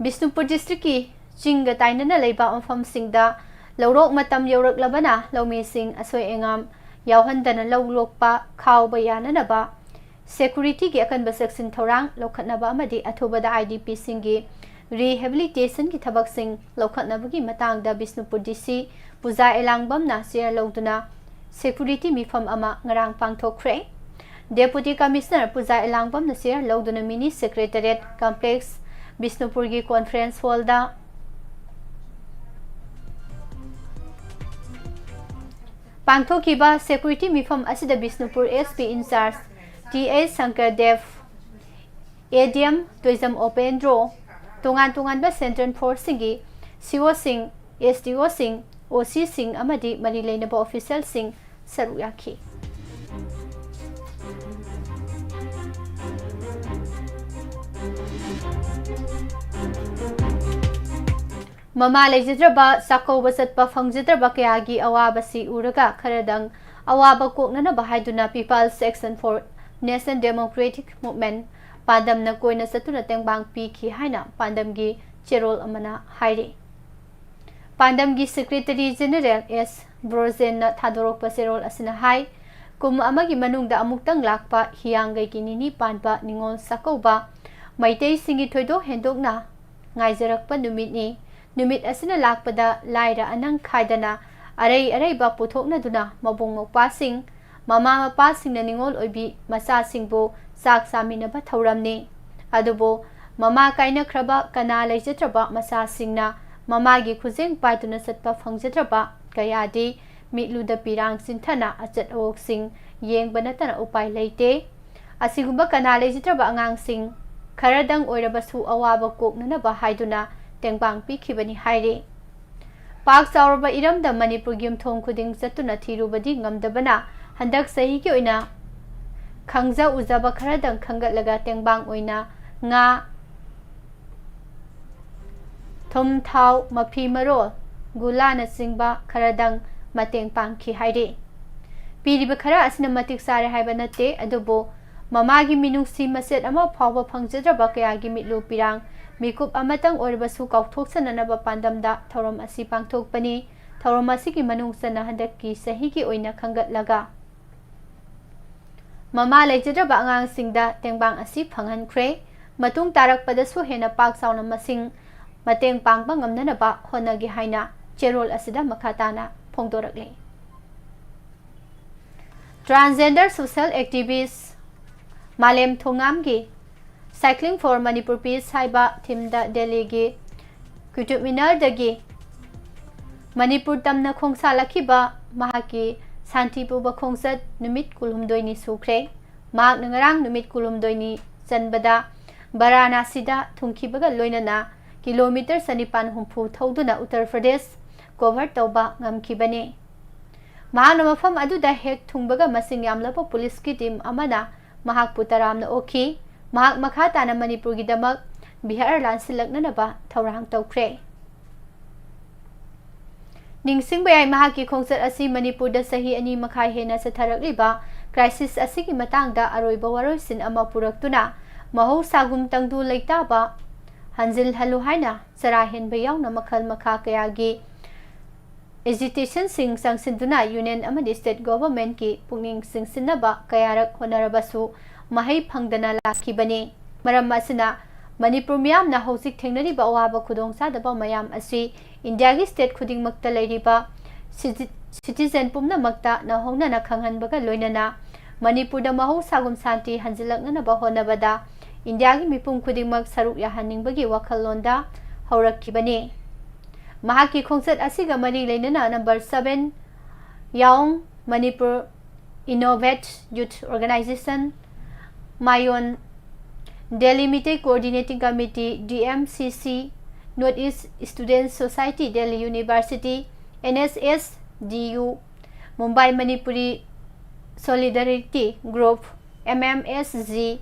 ꯕꯤꯁꯅꯨꯄꯨꯔ districtꯀꯤ ꯆꯤꯡꯒ ꯇꯥꯏꯅꯅ ꯂꯩꯕ ꯃꯐꯝꯁꯤꯡꯗ ꯂꯧꯔꯣꯛ ꯃꯇꯝ ꯌꯧꯔꯛꯂꯕꯅ ꯂꯧꯃꯤꯁꯤꯡ ꯑꯁꯣꯏ ꯑꯉꯥꯝ ꯌꯥꯎꯍꯟꯗꯅ ꯂꯧ ꯂꯣꯛꯄ ꯈꯥꯎꯕ ꯌꯥꯅꯅꯕ securityꯒꯤ ꯑꯀꯟꯕ ꯆꯦꯛꯁꯤꯟ ꯊꯧꯔꯥꯡ ꯂꯧꯈꯠꯅꯕ ꯑꯃꯗꯤ ꯑꯊꯨꯕꯗ IDPꯁꯤꯡꯒꯤ rehabilitationꯒꯤ ꯊꯕꯛꯁꯤꯡ ꯂꯧꯈꯠꯅꯕꯒꯤ ꯃꯇꯥꯡꯗ ꯕꯤꯁꯅꯨꯄꯨꯔ DC ꯄꯨꯖꯥ ꯑꯦꯂꯥꯡꯕꯝꯅ chair ꯂꯧꯗꯨꯅ security ꯃꯤꯐꯝ ꯑꯃ ꯉꯔꯥꯡ ꯄꯥꯡꯊꯣꯛꯈ꯭ꯔꯦ꯫ Deputy Commissioner ꯄꯨꯖꯥ ꯑꯦꯂꯥꯡꯕꯝꯅ chair ꯂꯧꯗꯨꯅ Mini Secretariat Complex ꯕꯤꯁꯅꯨꯄꯨꯔꯒꯤ conference hallꯗ ꯄꯥꯡꯊꯣꯛꯈꯤꯕ security ꯃꯤꯐꯝ ꯑꯁꯤꯗ Bishnupur SP in charge T H Shankar Dev, ADM Toijam ꯎꯄꯦꯟꯗ꯭ꯔꯣ, ꯇꯣꯉꯥꯟ ꯇꯣꯉꯥꯟꯕ central forceꯁꯤꯡꯒꯤ COꯁꯤꯡ, SDOꯁꯤꯡ, OCꯁꯤꯡ ꯑꯃꯗꯤ ꯃꯔꯤ ꯂꯩꯅꯕ officialꯁꯤꯡ ꯁꯔꯨꯛ ꯌꯥꯈꯤ꯫ ꯃꯃꯥ ꯂꯩꯖꯗ꯭ꯔꯕ, ꯆꯥꯛꯀꯧꯕ ꯆꯠꯄ ꯐꯪꯖꯗ꯭ꯔꯕ ꯀꯌꯥꯒꯤ ꯑꯋꯥꯕꯁꯤ ꯎꯔꯒ ꯈꯔꯗꯪ ꯑꯋꯥꯕ ꯀꯣꯛꯅꯅꯕ ꯍꯥꯏꯗꯨꯅ People's Action for National Democratic Movement ꯄꯥꯟꯗꯝꯅ ꯀꯣꯏꯅ ꯆꯠꯇꯨꯅ ꯇꯦꯡꯕꯥꯡ ꯄꯤꯈꯤ ꯍꯥꯏꯅ ꯄꯥꯟꯗꯝꯒꯤ ꯆꯦꯔꯣꯜ ꯑꯃꯅ ꯍꯥꯏꯔꯤ꯫ ꯄꯥꯟꯗꯝꯒꯤ Secretary General S ꯕ꯭ꯔꯣꯖꯦꯟꯅ ꯊꯥꯗꯣꯔꯛꯄ ꯆꯦꯔꯣꯜ ꯑꯁꯤꯅ ꯍꯥꯏ, ꯀꯨꯝ ꯑꯃꯒꯤ ꯃꯅꯨꯡꯗ ꯑꯃꯨꯛꯇꯪ ꯂꯥꯛꯄ ꯍꯤꯌꯥꯡꯒꯩꯒꯤ ꯅꯤꯅꯤ ꯄꯥꯟꯕ ꯅꯤꯉꯣꯜ ꯆꯥꯛꯀꯧꯕ ꯃꯩꯇꯩꯁꯤꯡꯒꯤ ꯊꯣꯏꯗꯣꯛ ꯍꯦꯟꯗꯣꯛꯅ ꯉꯥꯏꯖꯔꯛꯄ ꯅꯨꯃꯤꯠꯅꯤ꯫ ꯅꯨꯃꯤꯠ ꯑꯁꯤꯅ ꯂꯥꯛꯄꯗ ꯂꯥꯏꯔ ꯑꯅꯪ ꯈꯥꯏꯗꯅ ꯑꯔꯩ ꯑꯔꯩꯕ ꯄꯨꯊꯣꯛꯅꯗꯨꯅ ꯃꯕꯨꯡ ꯃꯧꯄ꯭ꯋꯥꯁꯤꯡ, ꯃꯃꯥ ꯃꯄꯥꯁꯤꯡꯅ ꯅꯤꯉꯣꯜ ꯑꯣꯏꯕꯤ ꯃꯆꯥꯁꯤꯡꯕꯨ ꯆꯥꯛ ꯆꯥꯃꯤꯟꯅꯕ ꯊꯧꯔꯝꯅꯤ꯫ ꯑꯗꯨꯕꯨ ꯃꯃꯥ ꯀꯥꯏꯅꯈ꯭ꯔꯕ, ꯀꯅꯥ ꯂꯩꯖꯗ꯭ꯔꯕ ꯃꯆꯥꯁꯤꯡꯅ ꯃꯃꯥꯒꯤ ꯈꯨꯖꯦꯡ ꯄꯥꯏꯗꯨꯅ ꯆꯠꯄ ꯐꯪꯖꯗ꯭ꯔꯕ ꯀꯌꯥꯗꯤ ꯃꯤꯠꯂꯨꯗ ꯄꯤꯔꯥꯡ ꯆꯤꯟꯊꯅ ꯑꯆꯠ ꯑꯋꯣꯛꯁꯤꯡ ꯌꯦꯡꯕ ꯅꯠꯇꯅ ꯎꯄꯥꯏ ꯂꯩꯇꯦ꯫ ꯑꯁꯤꯒꯨꯝꯕ ꯀꯅꯥ ꯂꯩꯖꯗ꯭ꯔꯕ ꯑꯉꯥꯡꯁꯤꯡ ꯈꯔꯗꯪ ꯑꯣꯏꯔꯕꯁꯨ ꯑꯋꯥꯕ ꯀꯣꯛꯅꯅꯕ ꯍꯥꯏꯗꯨꯅ ꯇꯦꯡꯕꯥꯡ ꯄꯤꯈꯤꯕꯅꯤ ꯍꯥꯏꯔꯤ꯫ ꯄꯥꯛ ꯆꯥꯎꯔꯕ ꯏꯔꯝꯗꯝ ꯃꯅꯤꯄꯨꯔꯒꯤ ꯌꯨꯝꯊꯣꯡ ꯈꯨꯗꯤꯡ ꯆꯠꯇꯨꯅ ꯊꯤꯔꯨꯕꯗꯤ ꯉꯝꯗꯕꯅ, ꯍꯟꯗꯛ ꯆꯍꯤꯒꯤ ꯑꯣꯏꯅ ꯈꯪꯖ ꯎꯖꯕ ꯈꯔꯗꯪ ꯈꯟꯒꯠꯂꯒ ꯇꯦꯡꯕꯥꯡ ꯑꯣꯏꯅ ꯉꯥ, ꯊꯨꯝ, ꯊꯥꯎ, ꯃꯐꯤ ꯃꯔꯣꯜ, ꯒꯨꯂꯥꯅꯆꯤꯡꯕ ꯈꯔꯗꯪ ꯃꯇꯦꯡ ꯄꯥꯡꯈꯤ ꯍꯥꯏꯔꯤ꯫ ꯄꯤꯔꯤꯕ ꯈꯔ ꯑꯁꯤꯅ ꯃꯇꯤꯛ ꯆꯥꯔꯦ ꯍꯥꯏꯕ ꯅꯠꯇꯦ, ꯑꯗꯨꯕꯨ ꯃꯃꯥꯒꯤ ꯃꯤꯅꯨꯡꯁꯤ ꯃꯆꯦꯠ ꯑꯃ ꯐꯥꯎꯕ ꯐꯪꯖꯗ꯭ꯔꯕ ꯀꯌꯥꯒꯤ ꯃꯤꯠꯂꯨ ꯄꯤꯔꯥꯡ ꯃꯤꯀꯨꯞ ꯑꯃꯇꯪ ꯑꯣꯏꯔꯕꯁꯨ ꯀꯥꯎꯊꯣꯛꯆꯅꯅꯕ ꯄꯥꯟꯗꯝꯗ ꯊꯧꯔꯝ ꯑꯁꯤ ꯄꯥꯡꯊꯣꯛꯄꯅꯤ꯫ ꯊꯧꯔꯝ ꯑꯁꯤꯒꯤ ꯃꯅꯨꯡ ꯆꯟꯅ ꯍꯟꯗꯛꯀꯤ ꯆꯍꯤꯒꯤ ꯑꯣꯏꯅ ꯈꯟꯒꯠꯂꯒ ꯃꯃꯥ ꯂꯩꯖꯗ꯭ꯔꯕ ꯑꯉꯥꯡꯁꯤꯡꯗ ꯇꯦꯡꯕꯥꯡ ꯑꯁꯤ ꯐꯪꯍꯟꯈ꯭ꯔꯦ꯫ ꯃꯇꯨꯡ ꯇꯥꯔꯛꯄꯗꯁꯨ ꯍꯦꯟꯅ ꯄꯥꯛ ꯆꯥꯎꯅ ꯃꯁꯤꯡ ꯃꯇꯦꯡ ꯄꯥꯡꯕ ꯉꯝꯅꯅꯕ ꯍꯣꯠꯅꯒꯦ ꯍꯥꯏꯅ ꯆꯦꯔꯣꯜ ꯑꯁꯤꯗ ꯃꯈꯥ ꯇꯥꯅ ꯐꯣꯡꯗꯣꯔꯛꯂꯤ꯫ Transgender social activist ꯃꯥꯂꯦꯝ ꯊꯣꯉꯥꯝꯒꯤ Cycling for Manipur Peace ꯍꯥꯏꯕ ꯊꯤꯝꯗ ꯗꯦꯜꯂꯤꯒꯤ ꯀꯨꯇꯨꯕ ꯃꯤꯅꯥꯔꯗꯒꯤ ꯃꯅꯤꯄꯨꯔ ꯇꯝꯅ ꯈꯣꯡꯁꯥꯜꯂꯛꯈꯤꯕ ꯃꯍꯥꯛꯀꯤ ꯁꯥꯟꯇꯤ ꯄꯨꯕ ꯈꯣꯡꯆꯠ ꯅꯨꯃꯤꯠ ꯀꯨꯟꯍꯨꯝꯗꯣꯏꯅꯤ ꯁꯨꯈ꯭ꯔꯦ꯫ ꯃꯍꯥꯛꯅ ꯉꯔꯥꯡ ꯅꯨꯃꯤꯠ ꯀꯨꯟꯍꯨꯝꯗꯣꯏꯅꯤ ꯆꯟꯕꯗ ꯕꯔꯥꯅꯥꯁꯤꯗ ꯊꯨꯡꯈꯤꯕꯒ ꯂꯣꯏꯅꯅ ꯀꯤꯂꯣꯃꯤꯇꯔ ꯆꯅꯤꯄꯥꯟ ꯍꯨꯝꯐꯨ ꯊꯧꯗꯨꯅ ꯎꯠꯇꯔ ꯄ꯭ꯔꯗꯦꯁ ꯀꯣꯚꯔ ꯇꯧꯕ ꯉꯝꯈꯤꯕꯅꯤ꯫ ꯃꯍꯥꯛꯅ ꯃꯐꯝ ꯑꯗꯨꯗ ꯍꯦꯛ ꯊꯨꯡꯕꯒ ꯃꯁꯤꯡ ꯌꯥꯝꯂꯕ ꯄꯨꯂꯤꯁꯀꯤ ꯇꯤꯝ ꯑꯃꯅ ꯃꯍꯥꯛꯄꯨ ꯇꯔꯥꯝꯅ ꯑꯣꯛꯈꯤ꯫ ꯃꯍꯥꯛ ꯃꯈꯥ ꯇꯥꯅ ꯃꯅꯤꯄꯨꯔꯒꯤꯗꯃꯛ ꯕꯤꯍꯥꯔ ꯂꯥꯟꯁꯤꯜꯂꯛꯅꯅꯕ ꯊꯧꯔꯥꯡ ꯇꯧꯈ꯭ꯔꯦ꯫ ꯅꯤꯡꯁꯤꯡꯕ ꯌꯥꯏ, ꯃꯍꯥꯛꯀꯤ ꯈꯣꯡꯆꯠ ꯑꯁꯤ ꯃꯅꯤꯄꯨꯔꯗ ꯆꯍꯤ ꯑꯅꯤ ꯃꯈꯥꯏ ꯍꯦꯟꯅ ꯆꯠꯊꯔꯛꯂꯤꯕ crisis ꯑꯁꯤꯒꯤ ꯃꯇꯥꯡꯗ ꯑꯔꯣꯏꯕ ꯋꯥꯔꯣꯏꯁꯤꯟ ꯑꯃ ꯄꯨꯔꯛꯇꯨꯅ ꯃꯍꯧꯁꯥꯒꯨꯝ ꯇꯪꯗꯨ ꯂꯩꯇꯥꯕ ꯍꯟꯖꯤꯜꯍꯜꯂꯨ ꯍꯥꯏꯅ ꯆꯔꯥ ꯍꯦꯟꯕ ꯌꯥꯎꯅ ꯃꯈꯜ ꯃꯈꯥ ꯀꯌꯥꯒꯤ agitationꯁꯤꯡ ꯆꯪꯁꯤꯟꯗꯨꯅ union ꯑꯃꯗꯤ state governmentꯀꯤ ꯄꯨꯛꯅꯤꯡ ꯆꯤꯡꯁꯤꯟꯅꯕ ꯀꯌꯥꯔꯛ ꯍꯣꯠꯅꯔꯕꯁꯨ ꯃꯍꯩ ꯐꯪꯗꯅ ꯂꯥꯛꯈꯤꯕꯅꯤ꯫ ꯃꯔꯝ ꯑꯁꯤꯅ ꯃꯅꯤꯄꯨꯔ ꯃꯤꯌꯥꯝꯅ ꯍꯧꯖꯤꯛ ꯊꯦꯡꯅꯔꯤꯕ ꯑꯋꯥꯕ ꯈꯨꯗꯣꯡꯆꯥꯗꯕ ꯃꯌꯥꯝ ꯑꯁꯤ ꯏꯟꯗꯤꯌꯥꯒꯤ state ꯈꯨꯗꯤꯡꯃꯛꯇ ꯂꯩꯔꯤꯕ citi-, citizen ꯄꯨꯝꯅꯃꯛꯇ ꯅꯧꯍꯧꯅꯅ ꯈꯪꯍꯟꯕꯒ ꯂꯣꯏꯅꯅ ꯃꯅꯤꯄꯨꯔꯗ ꯃꯍꯧꯁꯥꯒꯨꯝ ꯁꯥꯟꯇꯤ ꯍꯟꯖꯤꯜꯂꯛꯅꯅꯕ ꯍꯣꯠꯅꯕꯗ ꯏꯟꯗꯤꯌꯥꯒꯤ ꯃꯤꯄꯨꯝ ꯈꯨꯗꯤꯡꯃꯛ ꯁꯔꯨꯛ ꯌꯥꯍꯟꯅꯤꯡꯕꯒꯤ ꯋꯥꯈꯜꯂꯣꯟꯗ ꯍꯧꯔꯛꯈꯤꯕꯅꯤ꯫ ꯃꯍꯥꯛꯀꯤ ꯈꯣꯡꯆꯠ ꯑꯁꯤꯒ ꯃꯔꯤ ꯂꯩꯅꯅ number seven Young Manipur Innovate Youth Organization, ꯃꯥꯌꯣꯟ, Delhi Meitei Coordinating Committee, D M C C, North East Students Society, Delhi University, N S S D U, Mumbai Manipuri Solidarity Group, M M S G,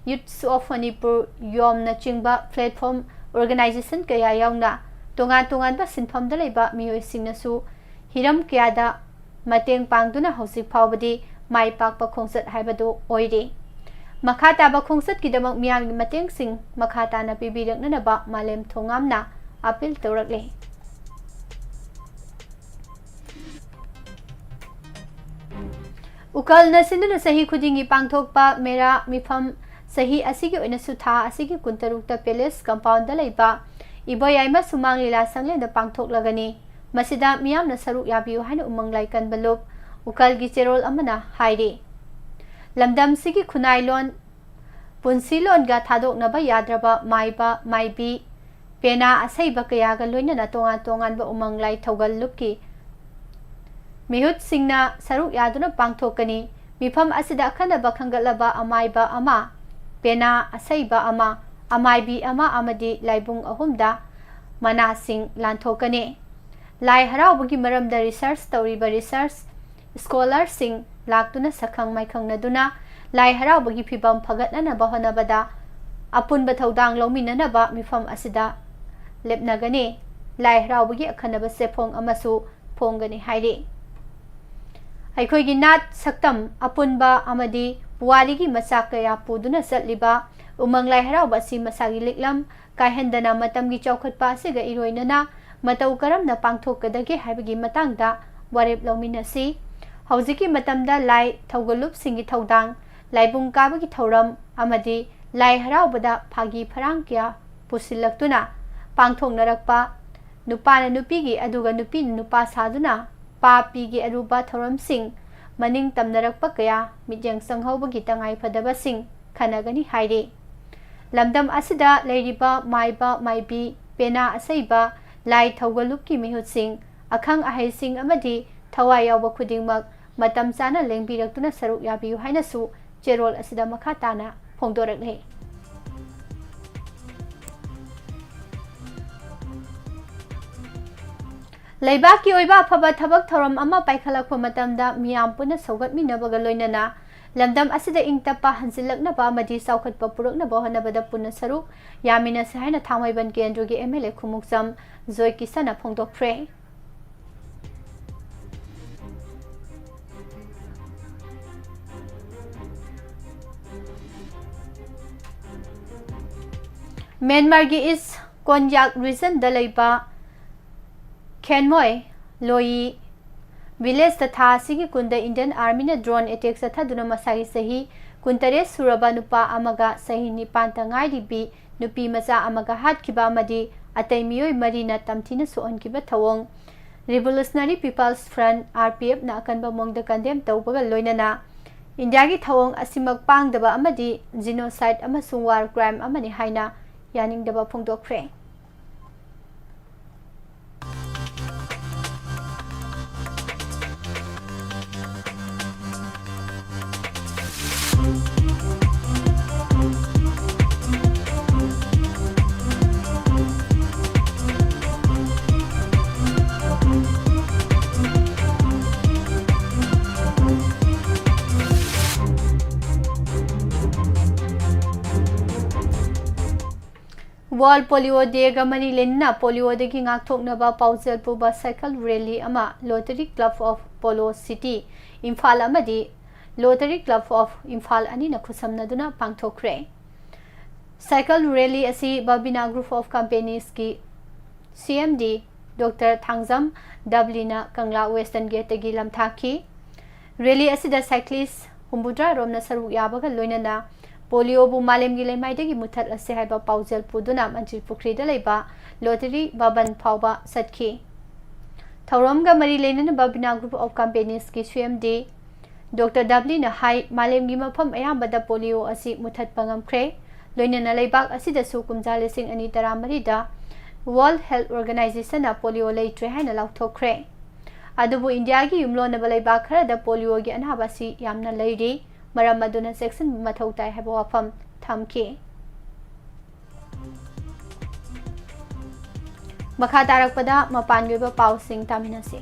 Youths of Manipur, ꯌꯣꯝꯅꯆꯤꯡꯕ platform organization ꯀꯌꯥ ꯌꯥꯎꯅ ꯇꯣꯉꯥꯟ ꯇꯣꯉꯥꯟꯕ ꯁꯤꯟꯐꯝꯗ ꯂꯩꯕ ꯃꯤꯑꯣꯏꯁꯤꯡꯅꯁꯨ ꯍꯤꯔꯝ ꯀꯌꯥꯗ ꯃꯇꯦꯡ ꯄꯥꯡꯗꯨꯅ ꯍꯧꯖꯤꯛ ꯐꯥꯎꯕꯗꯤ ꯃꯥꯏ ꯄꯥꯛꯄ ꯈꯣꯡꯆꯠ ꯍꯥꯏꯕꯗꯨ ꯑꯣꯏꯔꯤ꯫ ꯃꯈꯥ ꯇꯥꯕ ꯈꯣꯡꯆꯠꯀꯤꯗꯃꯛ ꯃꯤꯌꯥꯝꯒꯤ ꯃꯇꯦꯡꯁꯤꯡ ꯃꯈꯥ ꯇꯥꯅ ꯄꯤꯕꯤꯔꯛꯅꯅꯕ ꯃꯥꯂꯦꯝ ꯊꯣꯉꯥꯝꯅ appeal ꯇꯧꯔꯛꯂꯤ꯫ ꯎꯀꯜꯅ ꯁꯤꯟꯗꯨꯅ ꯆꯍꯤ ꯈꯨꯗꯤꯡꯒꯤ ꯄꯥꯡꯊꯣꯛꯄ ꯃꯦꯔꯥ ꯃꯤꯐꯝ ꯆꯍꯤ ꯑꯁꯤꯒꯤ ꯑꯣꯏꯅꯁꯨ ꯊꯥ ꯑꯁꯤꯒꯤ ꯀꯨꯟꯇꯔꯨꯛꯇ palace compoundꯗ ꯂꯩꯕ ꯏꯕꯣꯌꯥꯏꯃ ꯁꯨꯃꯥꯡ ꯂꯤꯂꯥ ꯁꯪꯂꯦꯟꯗ ꯄꯥꯡꯊꯣꯛꯂꯒꯅꯤ꯫ ꯃꯁꯤꯗ ꯃꯤꯌꯥꯝꯅ ꯁꯔꯨꯛ ꯌꯥꯕꯤꯌꯨ ꯍꯥꯏꯅ ꯎꯃꯪ ꯂꯥꯏ ꯀꯟꯕ ꯂꯨꯞ ꯎꯀꯜꯒꯤ ꯆꯦꯔꯣꯜ ꯑꯃꯅ ꯍꯥꯏꯔꯤ꯫ ꯂꯝꯗꯝꯁꯤꯒꯤ ꯈꯨꯟꯅꯥꯏꯂꯣꯟ, ꯄꯨꯟꯁꯤꯂꯣꯟꯒ ꯊꯥꯗꯣꯛꯅꯕ ꯌꯥꯗ꯭ꯔꯕ ꯃꯥꯏꯕ, ꯃꯥꯏꯕꯤ, ꯄꯦꯅꯥ ꯑꯁꯩꯕ ꯀꯌꯥꯒ ꯂꯣꯏꯅꯅ ꯇꯣꯉꯥꯟ ꯇꯣꯉꯥꯟꯕ ꯎꯃꯪ ꯂꯥꯏ ꯊꯧꯒꯜ ꯂꯨꯞꯀꯤ ꯃꯤꯍꯨꯠꯁꯤꯡꯅ ꯁꯔꯨꯛ ꯌꯥꯗꯨꯅ ꯄꯥꯡꯊꯣꯛꯀꯅꯤ꯫ ꯃꯤꯐꯝ ꯑꯁꯤꯗ ꯑꯈꯟꯅꯕ ꯈꯟꯒꯠꯂꯕ ꯑꯃꯥꯏꯕ ꯑꯃ, ꯄꯦꯅꯥ ꯑꯁꯩꯕ ꯑꯃ, ꯑꯃꯥꯏꯕꯤ ꯑꯃ ꯑꯃꯗꯤ ꯂꯥꯏꯕꯨꯡ ꯑꯍꯨꯝꯗ ꯃꯅꯥꯁꯤꯡ ꯂꯥꯟꯊꯣꯛꯀꯅꯤ꯫ ꯂꯥꯏ ꯍꯔꯥꯎꯕꯒꯤ ꯃꯔꯝꯗ research ꯇꯧꯔꯤꯕ research scholarꯁꯤꯡ ꯂꯥꯛꯇꯨꯅ ꯁꯛꯈꯪ ꯃꯥꯏꯈꯪꯅꯗꯨꯅ ꯂꯥꯏ ꯍꯔꯥꯎꯕꯒꯤ ꯐꯤꯕꯝ ꯐꯒꯠꯅꯅꯕ ꯍꯣꯠꯅꯕꯗ ꯑꯄꯨꯟꯕ ꯊꯧꯗꯥꯡ ꯂꯧꯃꯤꯟꯅꯅꯕ ꯃꯤꯐꯝ ꯑꯁꯤꯗ ꯂꯦꯞꯅꯒꯅꯤ꯫ ꯂꯥꯏ ꯍꯔꯥꯎꯕꯒꯤ ꯑꯈꯟꯅꯕ ꯆꯦꯐꯣꯡ ꯑꯃꯁꯨ ꯐꯣꯡꯒꯅꯤ ꯍꯥꯏꯔꯤ꯫ ꯑꯩꯈꯣꯏꯒꯤ ꯅꯥꯠ, ꯁꯛꯇꯝ, ꯑꯄꯨꯟꯕ ꯑꯃꯗꯤ ꯄꯨꯋꯥꯔꯤꯒꯤ ꯃꯆꯥꯛ ꯀꯌꯥ ꯄꯨꯗꯨꯅ ꯆꯠꯂꯤꯕ ꯎꯃꯪ ꯂꯥꯏ ꯍꯔꯥꯎꯕ ꯑꯁꯤ ꯃꯁꯥꯒꯤ ꯂꯤꯛꯂꯝ ꯀꯥꯏꯍꯟꯗꯅ ꯃꯇꯝꯒꯤ ꯆꯥꯎꯈꯠꯄ ꯑꯁꯤꯒ ꯏꯔꯣꯏꯅꯅ ꯃꯇꯧ ꯀꯔꯝꯅ ꯄꯥꯡꯊꯣꯛꯀꯗꯒꯦ ꯍꯥꯏꯕꯒꯤ ꯃꯇꯥꯡꯗ ꯋꯥꯔꯦꯞ ꯂꯧꯃꯤꯟꯅꯁꯤ꯫ ꯍꯧꯖꯤꯛꯀꯤ ꯃꯇꯝꯗ ꯂꯥꯏ ꯊꯧꯒꯜꯂꯨꯞꯁꯤꯡꯒꯤ ꯊꯧꯗꯥꯡ, ꯂꯥꯏꯕꯨꯡ ꯀꯥꯕꯒꯤ ꯊꯧꯔꯝ ꯑꯃꯗꯤ ꯂꯥꯏ ꯍꯔꯥꯎꯕꯗ ꯐꯥꯒꯤ ꯐꯔꯥꯡ ꯀꯌꯥ ꯄꯨꯁꯤꯜꯂꯛꯇꯨꯅ ꯄꯥꯡꯊꯣꯛꯅꯔꯛꯄ, ꯅꯨꯄꯥꯅ ꯅꯨꯄꯤꯒꯤ ꯑꯗꯨꯒ ꯅꯨꯄꯤꯅ ꯅꯨꯄꯥ ꯁꯥꯗꯨꯅ ꯄꯥꯄꯤꯒꯤ ꯑꯔꯨꯕ ꯊꯧꯔꯝꯁꯤꯡ ꯃꯅꯤꯡ ꯇꯝꯅꯔꯛꯄ ꯀꯌꯥ ꯃꯤꯠꯌꯦꯡ ꯆꯪꯍꯧꯕꯒꯤ ꯇꯉꯥꯏꯐꯗꯕꯁꯤꯡ ꯈꯟꯅꯒꯅꯤ ꯍꯥꯏꯔꯤ꯫ ꯂꯝꯗꯝ ꯑꯁꯤꯗ ꯂꯩꯔꯤꯕ ꯃꯥꯏꯕ ꯃꯥꯏꯕꯤ, ꯄꯦꯅꯥ ꯑꯁꯩꯕ, ꯂꯥꯏ ꯊꯧꯒꯜꯂꯨꯞꯀꯤ ꯃꯤꯍꯨꯠꯁꯤꯡ, ꯑꯈꯪ ꯑꯍꯩꯁꯤꯡ ꯑꯃꯗꯤ ꯊꯋꯥꯏ ꯌꯥꯎꯕ ꯈꯨꯗꯤꯡꯃꯛ ꯃꯇꯝ ꯆꯥꯅ ꯂꯦꯡꯕꯤꯔꯛꯇꯨꯅ ꯁꯔꯨꯛ ꯌꯥꯕꯤꯌꯨ ꯍꯥꯏꯅꯁꯨ ꯆꯦꯔꯣꯜ ꯑꯁꯤꯗ ꯃꯈꯥ ꯇꯥꯅ ꯐꯣꯡꯗꯣꯔꯛꯂꯤ꯫ ꯂꯩꯕꯥꯛꯀꯤ ꯑꯣꯏꯕ ꯑꯐꯕ ꯊꯕꯛ ꯊꯧꯔꯝ ꯑꯃ ꯄꯥꯏꯈꯠꯂꯛꯄ ꯃꯇꯝꯗ ꯃꯤꯌꯥꯝ ꯄꯨꯟꯅ ꯁꯧꯒꯠꯃꯤꯟꯅꯕꯒ ꯂꯣꯏꯅꯅ ꯂꯝꯗꯝ ꯑꯁꯤꯗ ꯏꯪ ꯇꯞꯄ ꯍꯟꯖꯤꯜꯂꯛꯅꯕ ꯑꯃꯗꯤ ꯆꯥꯎꯈꯠꯄ ꯄꯨꯔꯛꯅꯕ ꯍꯣꯠꯅꯕꯗ ꯄꯨꯟꯅ ꯁꯔꯨꯛ ꯌꯥꯃꯤꯟꯅꯁꯤ ꯍꯥꯏꯅ ꯊꯥꯡꯃꯩꯕꯟ ꯀꯦꯟꯗ꯭ꯔꯒꯤ M L A ꯈꯨꯃꯨꯛꯆꯝ ꯖꯣꯏ ꯀꯤꯁꯟꯅ ꯐꯣꯡꯗꯣꯛꯈ꯭ꯔꯦ꯫ ꯃ꯭ꯌꯥꯟꯃꯥꯔꯒꯤ ꯏꯁ ꯀꯣꯟꯌꯥꯛ ꯔꯤꯖꯟꯗ ꯂꯩꯕ ꯈꯦꯟꯃꯣꯏ ꯂꯣꯌꯤ ꯚꯤꯂꯦꯖꯇ ꯊꯥ ꯑꯁꯤꯒꯤ ꯀꯨꯟꯗ ꯏꯟꯗꯤꯌꯟ ꯑꯥꯔꯃꯤꯅ ꯗ꯭ꯔꯣꯟ ꯑꯦꯇꯦꯛ ꯆꯠꯊꯗꯨꯅ ꯃꯁꯥꯒꯤ ꯆꯍꯤ ꯀꯨꯟꯇꯔꯦꯠ ꯁꯨꯔꯕ ꯅꯨꯄꯥ ꯑꯃꯒ ꯆꯍꯤ ꯅꯤꯄꯥꯟꯇ ꯉꯥꯏꯔꯤꯕꯤ ꯅꯨꯄꯤ ꯃꯆꯥ ꯑꯃꯒ ꯍꯥꯠꯈꯤꯕ ꯑꯃꯗꯤ ꯑꯇꯩ ꯃꯤꯑꯣꯏ ꯃꯔꯤꯅ ꯇꯝꯊꯤꯅ ꯁꯣꯛꯍꯟꯈꯤꯕ ꯊꯧꯑꯣꯡ Revolutionary People's Front, R P F, ꯅ ꯑꯀꯟꯕ ꯃꯑꯣꯡꯗ ꯀꯟꯗꯦꯝ ꯇꯧꯕꯒ ꯂꯣꯏꯅꯅ ꯏꯟꯗꯤꯌꯥꯒꯤ ꯊꯧꯑꯣꯡ ꯑꯁꯤꯃꯛ ꯄꯥꯡꯗꯕ ꯑꯃꯗꯤ genocide ꯑꯃꯁꯨꯡ war crime ꯑꯃꯅꯤ ꯍꯥꯏꯅ ꯌꯥꯅꯤꯡꯗꯕ ꯐꯣꯡꯗꯣꯛꯈ꯭ꯔꯦ꯫ World Polio Day ꯒ ꯃꯔꯤ ꯂꯩꯅꯅ ꯄꯣꯂꯤꯑꯣꯗꯒꯤ ꯉꯥꯛꯊꯣꯛꯅꯕ ꯄꯥꯎꯖꯦꯜ ꯄꯨꯕ cycle rally ꯑꯃ Rotary Club of Polo City, Imphal ꯑꯃꯗꯤ Rotary Club of ꯏꯝꯐꯥꯜ ꯑꯅꯤꯅ ꯈꯨꯠꯁꯝꯅꯗꯨꯅ ꯄꯥꯡꯊꯣꯛꯈ꯭ꯔꯦ꯫ Cycle rally ꯑꯁꯤ Babina Group of Companies ꯀꯤ C M D Doctor Thangjam ꯗꯕꯂꯤꯅ ꯀꯪꯂꯥ Western Gate ꯇꯒꯤ ꯂꯝꯊꯥꯈꯤ꯫ Rally ꯑꯁꯤꯗ cyclist ꯍꯨꯝꯐꯨꯇꯔꯥ ꯔꯣꯝꯅ ꯁꯔꯨꯛ ꯌꯥꯕꯒ ꯂꯣꯏꯅꯅ ꯄꯣꯂꯤꯑꯣꯕꯨ ꯃꯥꯂꯦꯝꯒꯤ ꯂꯩꯃꯥꯏꯗꯒꯤ ꯃꯨꯊꯠꯂꯁꯤ ꯍꯥꯏꯕ ꯄꯥꯎꯖꯦꯜ ꯄꯨꯗꯨꯅ ꯃꯟꯇ꯭ꯔꯤ ꯄꯨꯈ꯭ꯔꯤꯗ ꯂꯩꯕ Rotary ꯚꯕꯟ ꯐꯥꯎꯕ ꯆꯠꯈꯤ꯫ ꯊꯧꯔꯝꯒ ꯃꯔꯤ ꯂꯩꯅꯅ Babina Group of Companies ꯀꯤ C M D Doctor ꯗꯕꯂꯤꯅ ꯍꯥꯏ, ꯃꯥꯂꯦꯝꯒꯤ ꯃꯐꯝ ꯑꯌꯥꯝꯕꯗ ꯄꯣꯂꯤꯑꯣ ꯑꯁꯤ ꯃꯨꯊꯠꯄ ꯉꯝꯈ꯭ꯔꯦ꯫ ꯂꯣꯏꯅꯅ ꯂꯩꯕꯥꯛ ꯑꯁꯤꯗꯁꯨ ꯀꯨꯝꯖꯥ ꯂꯤꯁꯤꯡ ꯑꯅꯤ ꯇꯔꯥꯃꯔꯤꯗ World Health Organization ꯅ ꯄꯣꯂꯤꯑꯣ ꯂꯩꯇ꯭ꯔꯦ ꯍꯥꯏꯅ ꯂꯥꯎꯊꯣꯛꯈ꯭ꯔꯦ꯫ ꯑꯗꯨꯕꯨ ꯏꯟꯗꯤꯌꯥꯒꯤ ꯌꯨꯝꯂꯣꯟꯅꯕ ꯂꯩꯕꯥꯛ ꯈꯔꯗ ꯄꯣꯂꯤꯑꯣꯒꯤ ꯑꯅꯥꯕ ꯑꯁꯤ ꯌꯥꯝꯅ ꯂꯩꯔꯤ꯫ ꯃꯔꯝ ꯑꯗꯨꯅ ꯆꯦꯛꯁꯤꯟꯕ ꯃꯊꯧ ꯇꯥꯏ ꯍꯥꯏꯕ ꯋꯥꯐꯝ ꯊꯝꯈꯤ꯫ ꯃꯈꯥ ꯇꯥꯔꯛꯄꯗ ꯃꯄꯥꯟꯒꯤ ꯑꯣꯏꯕ ꯄꯥꯎꯁꯤꯡ ꯇꯥꯃꯤꯟꯅꯁꯤ꯫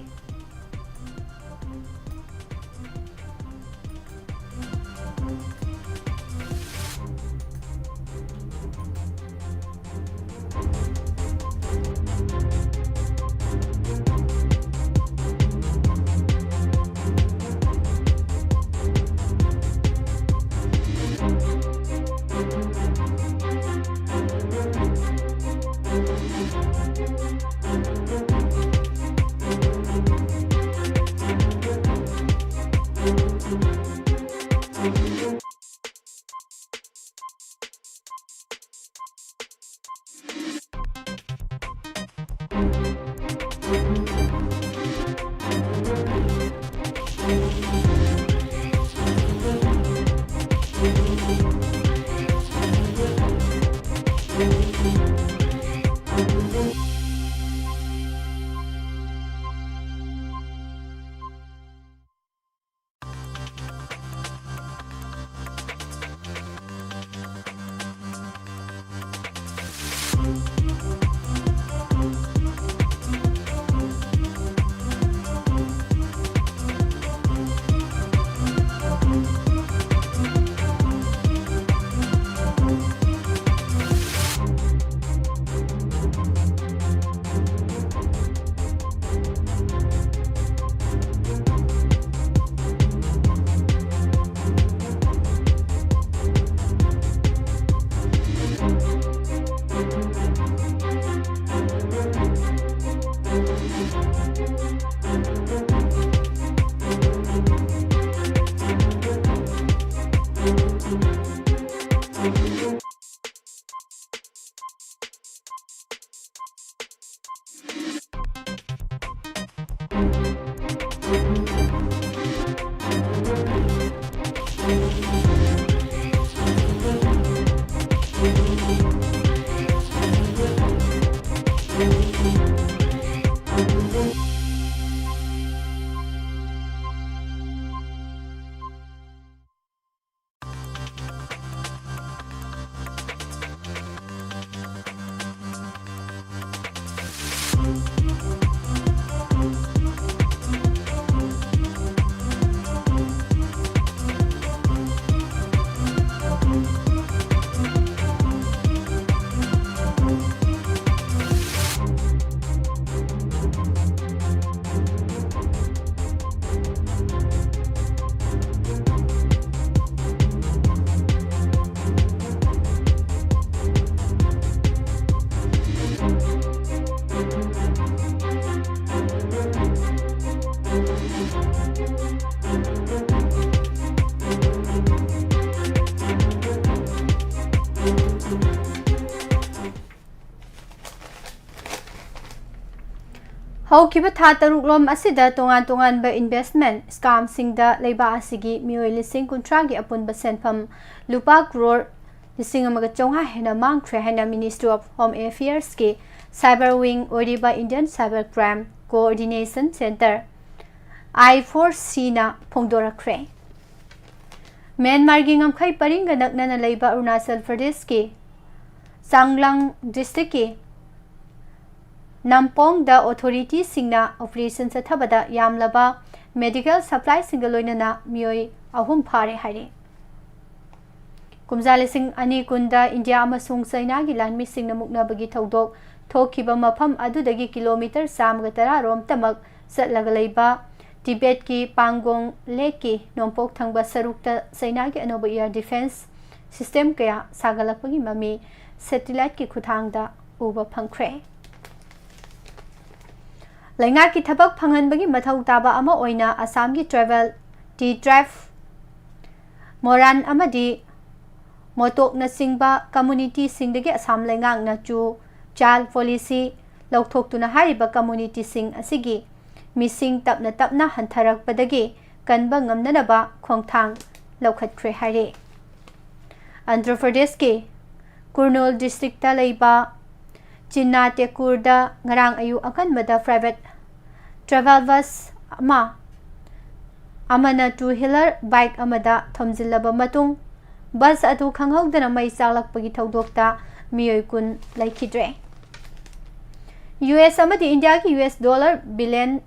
ꯍꯧꯈꯤꯕ ꯊꯥ ꯇꯔꯨꯛꯂꯣꯝ ꯑꯁꯤꯗ ꯇꯣꯉꯥꯟ ꯇꯣꯉꯥꯟꯕ investment scam ꯁꯤꯡꯗ ꯂꯩꯕꯥꯛ ꯑꯁꯤꯒꯤ ꯃꯤꯑꯣꯏ ꯂꯤꯁꯤꯡ ꯀꯨꯟꯊ꯭ꯔꯥꯒꯤ ꯑꯄꯨꯟꯕ ꯁꯦꯟꯐꯝ ꯂꯨꯄꯥ ꯀ꯭ꯔꯣꯔ ꯂꯤꯁꯤꯡ ꯑꯃꯒ ꯆꯥꯝꯃꯉꯥ ꯍꯦꯟꯅ ꯃꯥꯡꯈ꯭ꯔꯦ ꯍꯥꯏꯅ Ministry of Home Affairs ꯀꯤ cyber wing ꯑꯣꯏꯔꯤꯕ Indian Cyber Crime Coordination Centre, I four C ꯅ ꯐꯣꯡꯗꯣꯔꯛꯈ꯭ꯔꯦ꯫ ꯃ꯭ꯌꯥꯟꯃꯥꯔꯒꯤ ꯉꯝꯈꯩ ꯄꯔꯤꯡꯒ ꯅꯛꯅꯅ ꯂꯩꯕ ꯑꯔꯨꯅꯥꯆꯜ ꯄ꯭ꯔꯗꯦꯁꯀꯤ ꯆꯥꯡꯂꯥꯡ district ꯀꯤ ꯅꯝꯄꯣꯡꯗ authority ꯁꯤꯡꯅ operation ꯆꯠꯊꯕꯗ ꯌꯥꯝꯂꯕ medical supply ꯁꯤꯡꯒ ꯂꯣꯏꯅꯅ ꯃꯤꯑꯣꯏ ꯑꯍꯨꯝ ꯐꯥꯔꯦ ꯍꯥꯏꯔꯤ꯫ ꯀꯨꯝꯖꯥ ꯂꯤꯁꯤꯡ ꯑꯅꯤ ꯀꯨꯟꯗ ꯏꯟꯗꯤꯌꯥ ꯑꯃꯁꯨꯡ ꯆꯩꯅꯥꯒꯤ ꯂꯥꯟꯃꯤꯁꯤꯡꯅ ꯃꯨꯛꯅꯕꯒꯤ ꯊꯧꯗꯣꯛ ꯊꯣꯛꯈꯤꯕ ꯃꯐꯝ ꯑꯗꯨꯗꯒꯤ kilometre ꯆꯥꯝꯃꯒ ꯇꯔꯥ ꯔꯣꯝꯇꯃꯛ ꯆꯠꯂꯒ ꯂꯩꯕ ꯇꯤꯕꯦꯠꯀꯤ ꯄꯥꯡꯒꯣꯡ ꯂꯦꯛꯀꯤ ꯅꯣꯡꯄꯣꯛ ꯊꯪꯕ ꯁꯔꯨꯛꯇ ꯆꯩꯅꯥꯒꯤ ꯑꯅꯧꯕ air defence system ꯀꯌꯥ ꯁꯥꯒꯠꯂꯛꯄꯒꯤ ꯃꯃꯤ satellite ꯀꯤ ꯈꯨꯠꯊꯥꯡꯗ ꯎꯕ ꯐꯪꯈ꯭ꯔꯦ꯫ ꯂꯩꯉꯥꯛꯀꯤ ꯊꯕꯛ ꯐꯪꯍꯟꯕꯒꯤ ꯃꯊꯧ ꯇꯥꯕ ꯑꯃ ꯑꯣꯏꯅ ꯑꯁꯥꯝꯒꯤ tribal, ꯇꯤ tribe, ꯃꯣꯔꯥꯟ ꯑꯃꯗꯤ ꯃꯣꯇꯣꯛꯅꯆꯤꯡꯕ community ꯁꯤꯡꯗꯒꯤ ꯑꯁꯥꯝ ꯂꯩꯉꯥꯛꯅ ꯆꯨ ꯆꯥꯜ policy ꯂꯧꯊꯣꯛꯇꯨꯅ ꯍꯥꯏꯔꯤꯕ community ꯁꯤꯡ ꯑꯁꯤꯒꯤ ꯃꯤꯁꯤꯡ ꯇꯞꯅ ꯇꯞꯅ ꯍꯟꯊꯔꯛꯄꯗꯒꯤ ꯀꯟꯕ ꯉꯝꯅꯅꯕ ꯈꯣꯡꯊꯥꯡ ꯂꯧꯈꯠꯈ꯭ꯔꯦ ꯍꯥꯏꯔꯤ꯫ ꯑꯟꯙ꯭ꯔ ꯄ꯭ꯔꯗꯦꯁꯀꯤ ꯀꯨꯔꯅꯨꯜ district ꯇ ꯂꯩꯕ ꯆꯤꯟꯅꯥ ꯇꯦꯀꯨꯔꯗ ꯉꯔꯥꯡ ꯑꯌꯨꯛ ꯑꯉꯟꯕꯗ private travel bus ꯑꯃ, ꯑꯃꯅ two wheeler bike ꯑꯃꯗ ꯊꯣꯝꯖꯤꯜꯂꯕ ꯃꯇꯨꯡ, bus ꯑꯗꯨ ꯈꯪꯍꯧꯗꯅ ꯃꯩ ꯆꯥꯛꯂꯛꯄꯒꯤ ꯊꯧꯗꯣꯛꯇ ꯃꯤꯑꯣꯏ ꯀꯨꯟ ꯂꯩꯈꯤꯗ꯭ꯔꯦ꯫ ꯌꯨ ꯑꯦꯁ ꯑꯃꯗꯤ ꯏꯟꯗꯤꯌꯥꯒꯤ ꯌꯨ ꯑꯦꯁ dollar billion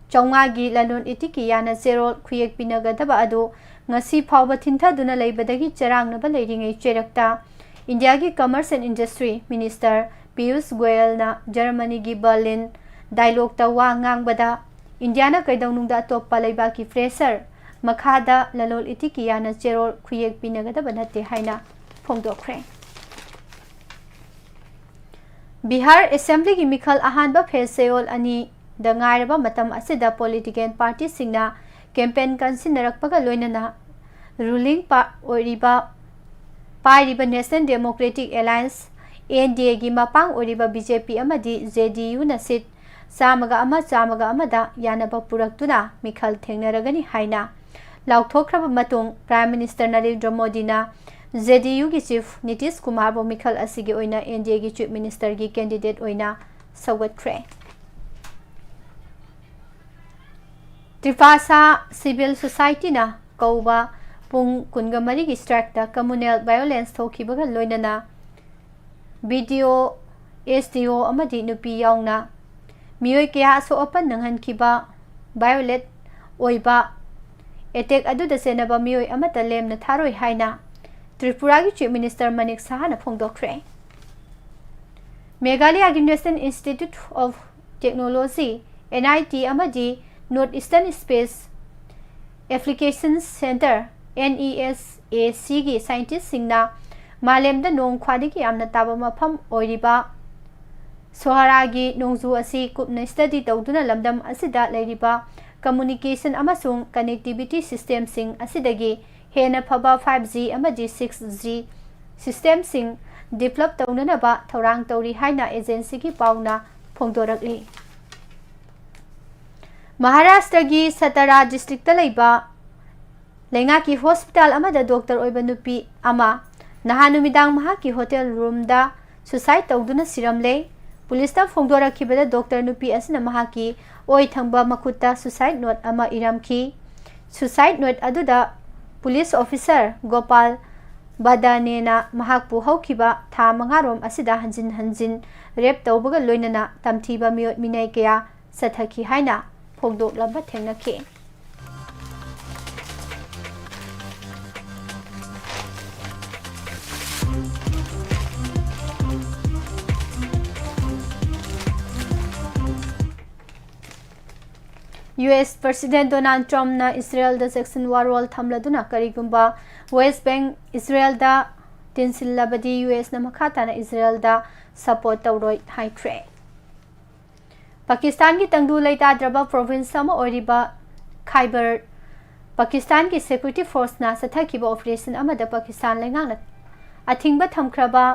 ꯆꯥꯝꯃꯉꯥꯒꯤ ꯂꯂꯣꯟ ꯏꯇꯤꯛꯀꯤ ꯌꯥꯅ ꯆꯦꯔꯣꯜ ꯈꯨꯌꯦꯛ ꯄꯤꯅꯒꯗꯕ ꯑꯗꯨ ꯉꯁꯤ ꯐꯥꯎꯕ ꯊꯤꯟꯊꯗꯨꯅ ꯂꯩꯕꯗꯒꯤ ꯆꯔꯥꯡꯅꯕ ꯂꯩꯔꯤꯉꯩ ꯆꯩꯔꯛꯇ ꯏꯟꯗꯤꯌꯥꯒꯤ Commerce and Industry Minister Piyush ꯒꯣꯌꯜꯅ ꯖꯔꯃꯅꯤꯒꯤ ꯕꯔꯂꯤꯟ dialogue ꯇ ꯋꯥ ꯉꯥꯡꯕꯗ, ꯏꯟꯗꯤꯌꯥꯅ ꯀꯩꯗꯧꯅꯨꯡꯗ ꯑꯇꯣꯞꯄ ꯂꯩꯕꯥꯛꯀꯤ pressure ꯃꯈꯥꯗ ꯂꯂꯣꯟ ꯏꯇꯤꯛꯀꯤ ꯌꯥꯅ ꯆꯦꯔꯣꯜ ꯈꯨꯌꯦꯛ ꯄꯤꯅꯒꯗꯕ ꯅꯠꯇꯦ ꯍꯥꯏꯅ ꯐꯣꯡꯗꯣꯛꯈ꯭ꯔꯦ꯫ ꯕꯤꯍꯥꯔ Assembly ꯒꯤ ꯃꯤꯈꯜ ꯑꯍꯥꯟꯕ phase ꯆꯌꯣꯜ ꯑꯅꯤꯗ ꯉꯥꯏꯔꯕ ꯃꯇꯝ ꯑꯁꯤꯗ political party ꯁꯤꯡꯅ campaign ꯀꯟꯁꯤꯟꯅꯔꯛꯄꯒ ꯂꯣꯏꯅꯅ ruling ꯄꯥ-, ꯑꯣꯏꯔꯤꯕ, ꯄꯥꯏꯔꯤꯕ National Democratic Alliance, N D A ꯒꯤ ꯃꯄꯥꯡ ꯑꯣꯏꯔꯤꯕ B J P ꯑꯃꯗꯤ J D U ꯅ seat ꯆꯥꯝꯃꯒ ꯑꯃ, ꯆꯥꯝꯃꯒ ꯑꯃꯗ ꯌꯥꯅꯕ ꯄꯨꯔꯛꯇꯨꯅ ꯃꯤꯈꯜ ꯊꯦꯡꯅꯔꯒꯅꯤ ꯍꯥꯏꯅ ꯂꯥꯎꯊꯣꯛꯈ꯭ꯔꯕ ꯃꯇꯨꯡ, Prime Minister ꯅꯔꯦꯟꯗ꯭ꯔ ꯃꯣꯗꯤꯅ J D U ꯒꯤ Chief ꯅꯤꯇꯤꯁ ꯀꯨꯃꯥꯔꯕꯨ ꯃꯤꯈꯜ ꯑꯁꯤꯒꯤ ꯑꯣꯏꯅ N D A ꯒꯤ Chief Minister ꯒꯤ candidate ꯑꯣꯏꯅ ꯁꯧꯒꯠꯈ꯭ꯔꯦ꯫ ꯇ꯭ꯔꯤꯄꯥꯁꯥ Civil Society ꯅ ꯀꯧꯕ ꯄꯨꯡ ꯀꯨꯟꯒ ꯃꯔꯤꯒꯤ strike ꯇ communal violence ꯊꯣꯛꯈꯤꯕꯒ ꯂꯣꯏꯅꯅ B D O, S D O ꯑꯃꯗꯤ ꯅꯨꯄꯤ ꯌꯥꯎꯅ ꯃꯤꯑꯣꯏ ꯀꯌꯥ ꯑꯁꯣꯛ ꯑꯄꯟ ꯅꯪꯍꯟꯈꯤꯕ violent ꯑꯣꯏꯕ attack ꯑꯗꯨꯗ ꯆꯦꯟꯅꯕ ꯃꯤꯑꯣꯏ ꯑꯃꯠꯇ ꯂꯦꯝꯅ ꯊꯥꯔꯣꯏ ꯍꯥꯏꯅ ꯇ꯭ꯔꯤꯄꯨꯔꯥꯒꯤ Chief Minister ꯃꯅꯤꯛ ꯁꯍꯥꯅ ꯐꯣꯡꯗꯣꯛꯈ꯭ꯔꯦ꯫ ꯃꯦꯘꯥꯂꯌꯥꯒꯤ National Institute of Technology, N I T, ꯑꯃꯗꯤ North Eastern Space Applications Centre, N E S A C, ꯒꯤ scientist ꯁꯤꯡꯅ ꯃꯥꯂꯦꯝꯗ ꯅꯣꯡ ꯈ꯭ꯋꯥꯏꯗꯒꯤ ꯌꯥꯝꯅ ꯇꯥꯕ ꯃꯐꯝ ꯑꯣꯏꯔꯤꯕ ꯁꯣꯍꯔꯥꯒꯤ ꯅꯣꯡꯖꯨ ꯑꯁꯤ ꯀꯨꯞꯅ study ꯇꯧꯗꯨꯅ ꯂꯝꯗꯝ ꯑꯁꯤꯗ ꯂꯩꯔꯤꯕ communication ꯑꯃꯁꯨꯡ connectivity system ꯁꯤꯡ ꯑꯁꯤꯗꯒꯤ ꯍꯦꯟꯅ ꯐꯕ five G ꯑꯃꯗꯤ six G system ꯁꯤꯡ develop ꯇꯧꯅꯅꯕ ꯊꯧꯔꯥꯡ ꯇꯧꯔꯤ ꯍꯥꯏꯅ agency ꯒꯤ ꯄꯥꯎꯅ ꯐꯣꯡꯗꯣꯔꯛꯂꯤ꯫ ꯃꯍꯥꯔꯥꯁꯇ꯭ꯔꯒꯤ ꯁꯇꯥꯔꯥ district ꯇ ꯂꯩꯕ ꯂꯩꯉꯥꯛꯀꯤ hospital ꯑꯃꯗ doctor ꯑꯣꯏꯕ ꯅꯨꯄꯤ ꯑꯃ ꯅꯍꯥꯟ ꯅꯨꯃꯤꯗꯥꯡ ꯃꯍꯥꯛꯀꯤ hotel room ꯗ suicide ꯇꯧꯗꯨꯅ ꯁꯤꯔꯝꯂꯦ꯫ Police ꯅ ꯐꯣꯡꯗꯣꯔꯛꯈꯤꯕꯗ, doctor ꯅꯨꯄꯤ ꯑꯁꯤꯅ ꯃꯍꯥꯛꯀꯤ ꯑꯣꯏ ꯊꯪꯕ ꯃꯈꯨꯠꯇ suicide note ꯑꯃ ꯏꯔꯝꯈꯤ꯫ Suicide note ꯑꯗꯨꯗ police officer ꯒꯣꯄꯥꯜ ꯕꯗꯥꯅꯦꯅ ꯃꯍꯥꯛꯄꯨ ꯍꯧꯈꯤꯕ ꯊꯥ ꯃꯉꯥꯔꯣꯝ ꯑꯁꯤꯗ ꯍꯟꯖꯤꯟ ꯍꯟꯖꯤꯟ rape ꯇꯧꯕꯒ ꯂꯣꯏꯅꯅ ꯇꯝꯊꯤꯕ ꯃꯤꯑꯣꯠ ꯃꯤꯅꯩ ꯀꯌꯥ ꯆꯠꯊꯈꯤ ꯍꯥꯏꯅ ꯐꯣꯡꯗꯣꯛꯂꯝꯕ ꯊꯦꯡꯅꯈꯤ꯫ U S President Donald Trump ꯅ ꯏꯁꯔꯦꯜꯗ sanction wall ꯊꯝꯂꯗꯨꯅ ꯀꯔꯤꯒꯨꯝꯕ West Bank ꯏꯁꯔꯦꯜꯗ ꯇꯤꯟꯁꯤꯜꯂꯕꯗꯤ U S ꯅ ꯃꯈꯥ ꯇꯥꯅ ꯏꯁꯔꯦꯜꯗ support ꯇꯧꯔꯣꯏ ꯍꯥꯏꯈ꯭ꯔꯦ꯫ ꯄꯥꯀꯤꯁꯇꯥꯟꯒꯤ ꯇꯪꯗꯨ ꯂꯩꯇꯥꯗ꯭ꯔꯕ province ꯑꯃ ꯑꯣꯏꯔꯤꯕ ꯈꯥꯏꯕꯔ ꯄꯥꯀꯤꯁꯇꯥꯟꯒꯤ security force ꯅ ꯆꯠꯊꯈꯤꯕ operation ꯑꯃꯗ ꯄꯥꯀꯤꯁꯇꯥꯟ ꯂꯩꯉꯥꯛꯅ ꯑꯊꯤꯡꯕ ꯊꯝꯈ꯭ꯔꯕ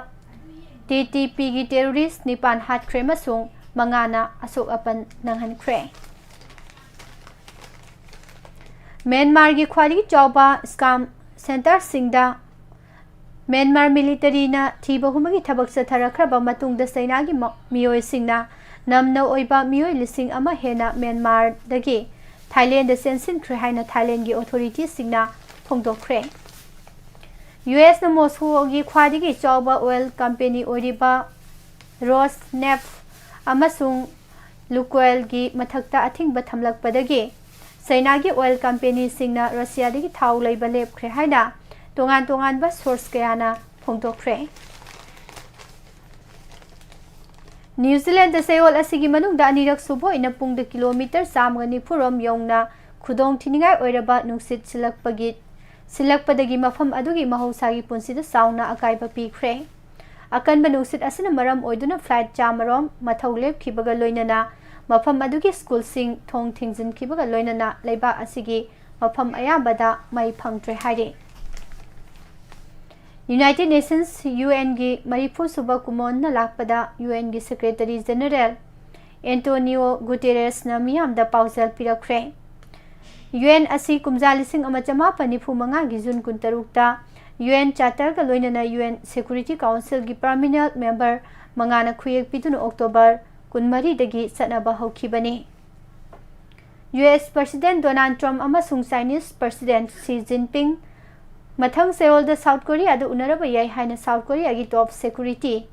T T P ꯒꯤ terrorist ꯅꯤꯄꯥꯟ ꯍꯥꯠꯈ꯭ꯔꯦ ꯑꯃꯁꯨꯡ ꯃꯉꯥꯅ ꯑꯁꯣꯛ ꯑꯄꯟ ꯅꯪꯍꯟꯈ꯭ꯔꯦ꯫ ꯃ꯭ꯌꯥꯟꯃꯥꯔꯒꯤ ꯈ꯭ꯋꯥꯏꯗꯒꯤ ꯆꯥꯎꯕ scam centreꯁꯤꯡꯗ ꯃ꯭ꯌꯥꯟꯃꯥꯔ militaryꯅ ꯊꯤꯕ ꯍꯨꯝꯕꯒꯤ ꯊꯕꯛ ꯆꯠꯊꯔꯛꯈ꯭ꯔꯕ ꯃꯇꯨꯡꯗ ꯆꯩꯅꯥꯒꯤ ꯃ-, ꯃꯤꯑꯣꯏꯁꯤꯡꯅ ꯅꯝꯅ ꯑꯣꯏꯕ ꯃꯤꯑꯣꯏ ꯂꯤꯁꯤꯡ ꯑꯃ ꯍꯦꯟꯅ ꯃ꯭ꯌꯥꯟꯃꯥꯔꯗꯒꯤ ꯊꯥꯏꯂꯦꯟꯗ ꯆꯦꯟꯁꯤꯟꯈ꯭ꯔꯦ ꯍꯥꯏꯅ ꯊꯥꯏꯂꯦꯟꯒꯤ authorityꯁꯤꯡꯅ ꯐꯣꯡꯗꯣꯛꯈ꯭ꯔꯦ꯫ USꯅ ꯃꯣꯁꯀꯣꯒꯤ ꯈ꯭ꯋꯥꯏꯗꯒꯤ ꯆꯥꯎꯕ oil company ꯑꯣꯏꯔꯤꯕ Rosneft ꯑꯃꯁꯨꯡ Lukoilꯒꯤ ꯃꯊꯛꯇ ꯑꯊꯤꯡꯕ ꯊꯝꯂꯛꯄꯗꯒꯤ ꯆꯩꯅꯥꯒꯤ oil companyꯁꯤꯡꯅ ꯔꯁꯤꯌꯥꯗꯒꯤ ꯊꯥꯎ ꯂꯩꯕ ꯂꯦꯞꯈ꯭ꯔꯦ ꯍꯥꯏꯅ ꯇꯣꯉꯥꯟ ꯇꯣꯉꯥꯟꯕ source ꯀꯌꯥꯅ ꯐꯣꯡꯗꯣꯛꯈ꯭ꯔꯦ꯫ ꯅ꯭ꯌꯨ ꯖꯤꯂꯦꯟꯗ ꯆꯌꯣꯜ ꯑꯁꯤꯒꯤ ꯃꯅꯨꯡꯗ ꯑꯅꯤꯔꯛ ꯁꯨꯕ ꯑꯣꯏꯅ ꯄꯨꯡꯗ ꯀꯤꯂꯣꯃꯤꯇꯔ ꯆꯥꯝꯃꯒ ꯅꯤꯐꯨ ꯔꯣꯝ ꯌꯧꯅ ꯈꯨꯗꯣꯡ ꯊꯤꯅꯤꯡꯉꯥꯏ ꯑꯣꯏꯔꯕ ꯅꯨꯡꯁꯤꯠ ꯁꯤꯜꯂꯛꯄꯒꯤ, ꯁꯤꯜꯂꯛꯄꯗꯒꯤ ꯃꯐꯝ ꯑꯗꯨꯒꯤ ꯃꯍꯧꯁꯥꯒꯤ ꯄꯨꯟꯁꯤꯗ ꯆꯥꯎꯅ ꯑꯀꯥꯏꯕ ꯄꯤꯈ꯭ꯔꯦ꯫ ꯑꯀꯟꯕ ꯅꯨꯡꯁꯤꯠ ꯑꯁꯤꯅ ꯃꯔꯝ ꯑꯣꯏꯗꯨꯅ flight ꯆꯥꯝꯃꯔꯣꯝ ꯃꯊꯧ ꯂꯦꯞꯈꯤꯕꯒ ꯂꯣꯏꯅꯅ ꯃꯐꯝ ꯑꯗꯨꯒꯤ ꯁ꯭ꯀꯨꯜꯁꯤꯡ ꯊꯣꯡ ꯊꯤꯡꯖꯤꯟꯈꯤꯕꯒ ꯂꯣꯏꯅꯅ ꯂꯩꯕꯥꯛ ꯑꯁꯤꯒꯤ ꯃꯐꯝ ꯑꯌꯥꯝꯕꯗ ꯃꯩ ꯐꯪꯗ꯭ꯔꯦ ꯍꯥꯏꯔꯤ꯫ United Nations, UNꯒꯤ ꯃꯔꯤꯐꯨ ꯁꯨꯕ ꯀꯨꯝꯑꯣꯟꯅ ꯂꯥꯛꯄꯗ UNꯒꯤ Secretary General Antonio Guterresꯅ ꯃꯤꯌꯥꯝꯗ ꯄꯥꯎꯖꯦꯜ ꯄꯤꯔꯛꯈ꯭ꯔꯦ꯫ UN ꯑꯁꯤ ꯀꯨꯝꯖꯥ ꯂꯤꯁꯤꯡ ꯑꯃ ꯆꯃꯥꯄꯟ ꯅꯤꯐꯨ ꯃꯉꯥꯒꯤ ꯖꯨꯟ ꯀꯨꯟꯇꯔꯨꯛꯇ UN Charterꯒ ꯂꯣꯏꯅꯅ UN Security Councilꯒꯤ permanent member ꯃꯉꯥꯅ ꯈꯨꯌꯦꯛ ꯄꯤꯗꯨꯅ ꯑꯣꯛꯇꯣꯕꯔ ꯀꯨꯟꯃꯔꯤꯗꯒꯤ ꯆꯠꯅꯕ ꯍꯧꯈꯤꯕꯅꯤ꯫ US President Donald Trump ꯑꯃꯁꯨꯡ Chinese President Xi Jinping ꯃꯊꯪ ꯆꯌꯣꯜꯗ South Koreaꯗ ꯎꯅꯔꯕ ꯌꯥꯏ ꯍꯥꯏꯅ South Koreaꯒꯤ top security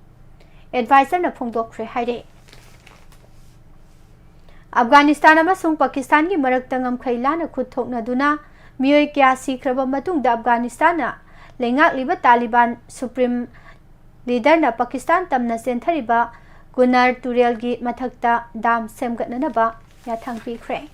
advisorꯅ ꯐꯣꯡꯗꯣꯛꯈ꯭ꯔꯦ ꯍꯥꯏꯔꯦ꯫ ꯑꯐꯒꯥꯅꯤꯁꯇꯥꯟ ꯑꯃꯁꯨꯡ ꯄꯥꯀꯤꯁꯇꯥꯟꯒꯤ ꯃꯔꯛꯇ ꯉꯝꯈꯩ ꯂꯥꯟꯅ ꯈꯨꯠ ꯊꯣꯛꯅꯗꯨꯅ ꯃꯤꯑꯣꯏ ꯀꯌꯥ ꯁꯤꯈ꯭ꯔꯕ ꯃꯇꯨꯡꯗ ꯑꯐꯒꯥꯅꯤꯁꯇꯥꯟꯅ ꯂꯩꯉꯥꯛꯂꯤꯕ ꯇꯥꯂꯤꯕꯥꯟ Supreme Leaderꯅ ꯄꯥꯀꯤꯁꯇꯥꯟ ꯇꯝꯅ ꯆꯦꯟꯊꯔꯤꯕ ꯀꯨꯅꯥꯔ ꯇꯨꯔꯦꯜꯒꯤ ꯃꯊꯛꯇ dam ꯁꯦꯝꯒꯠꯅꯅꯕ ꯌꯥꯊꯪ ꯄꯤꯈ꯭ꯔꯦ꯫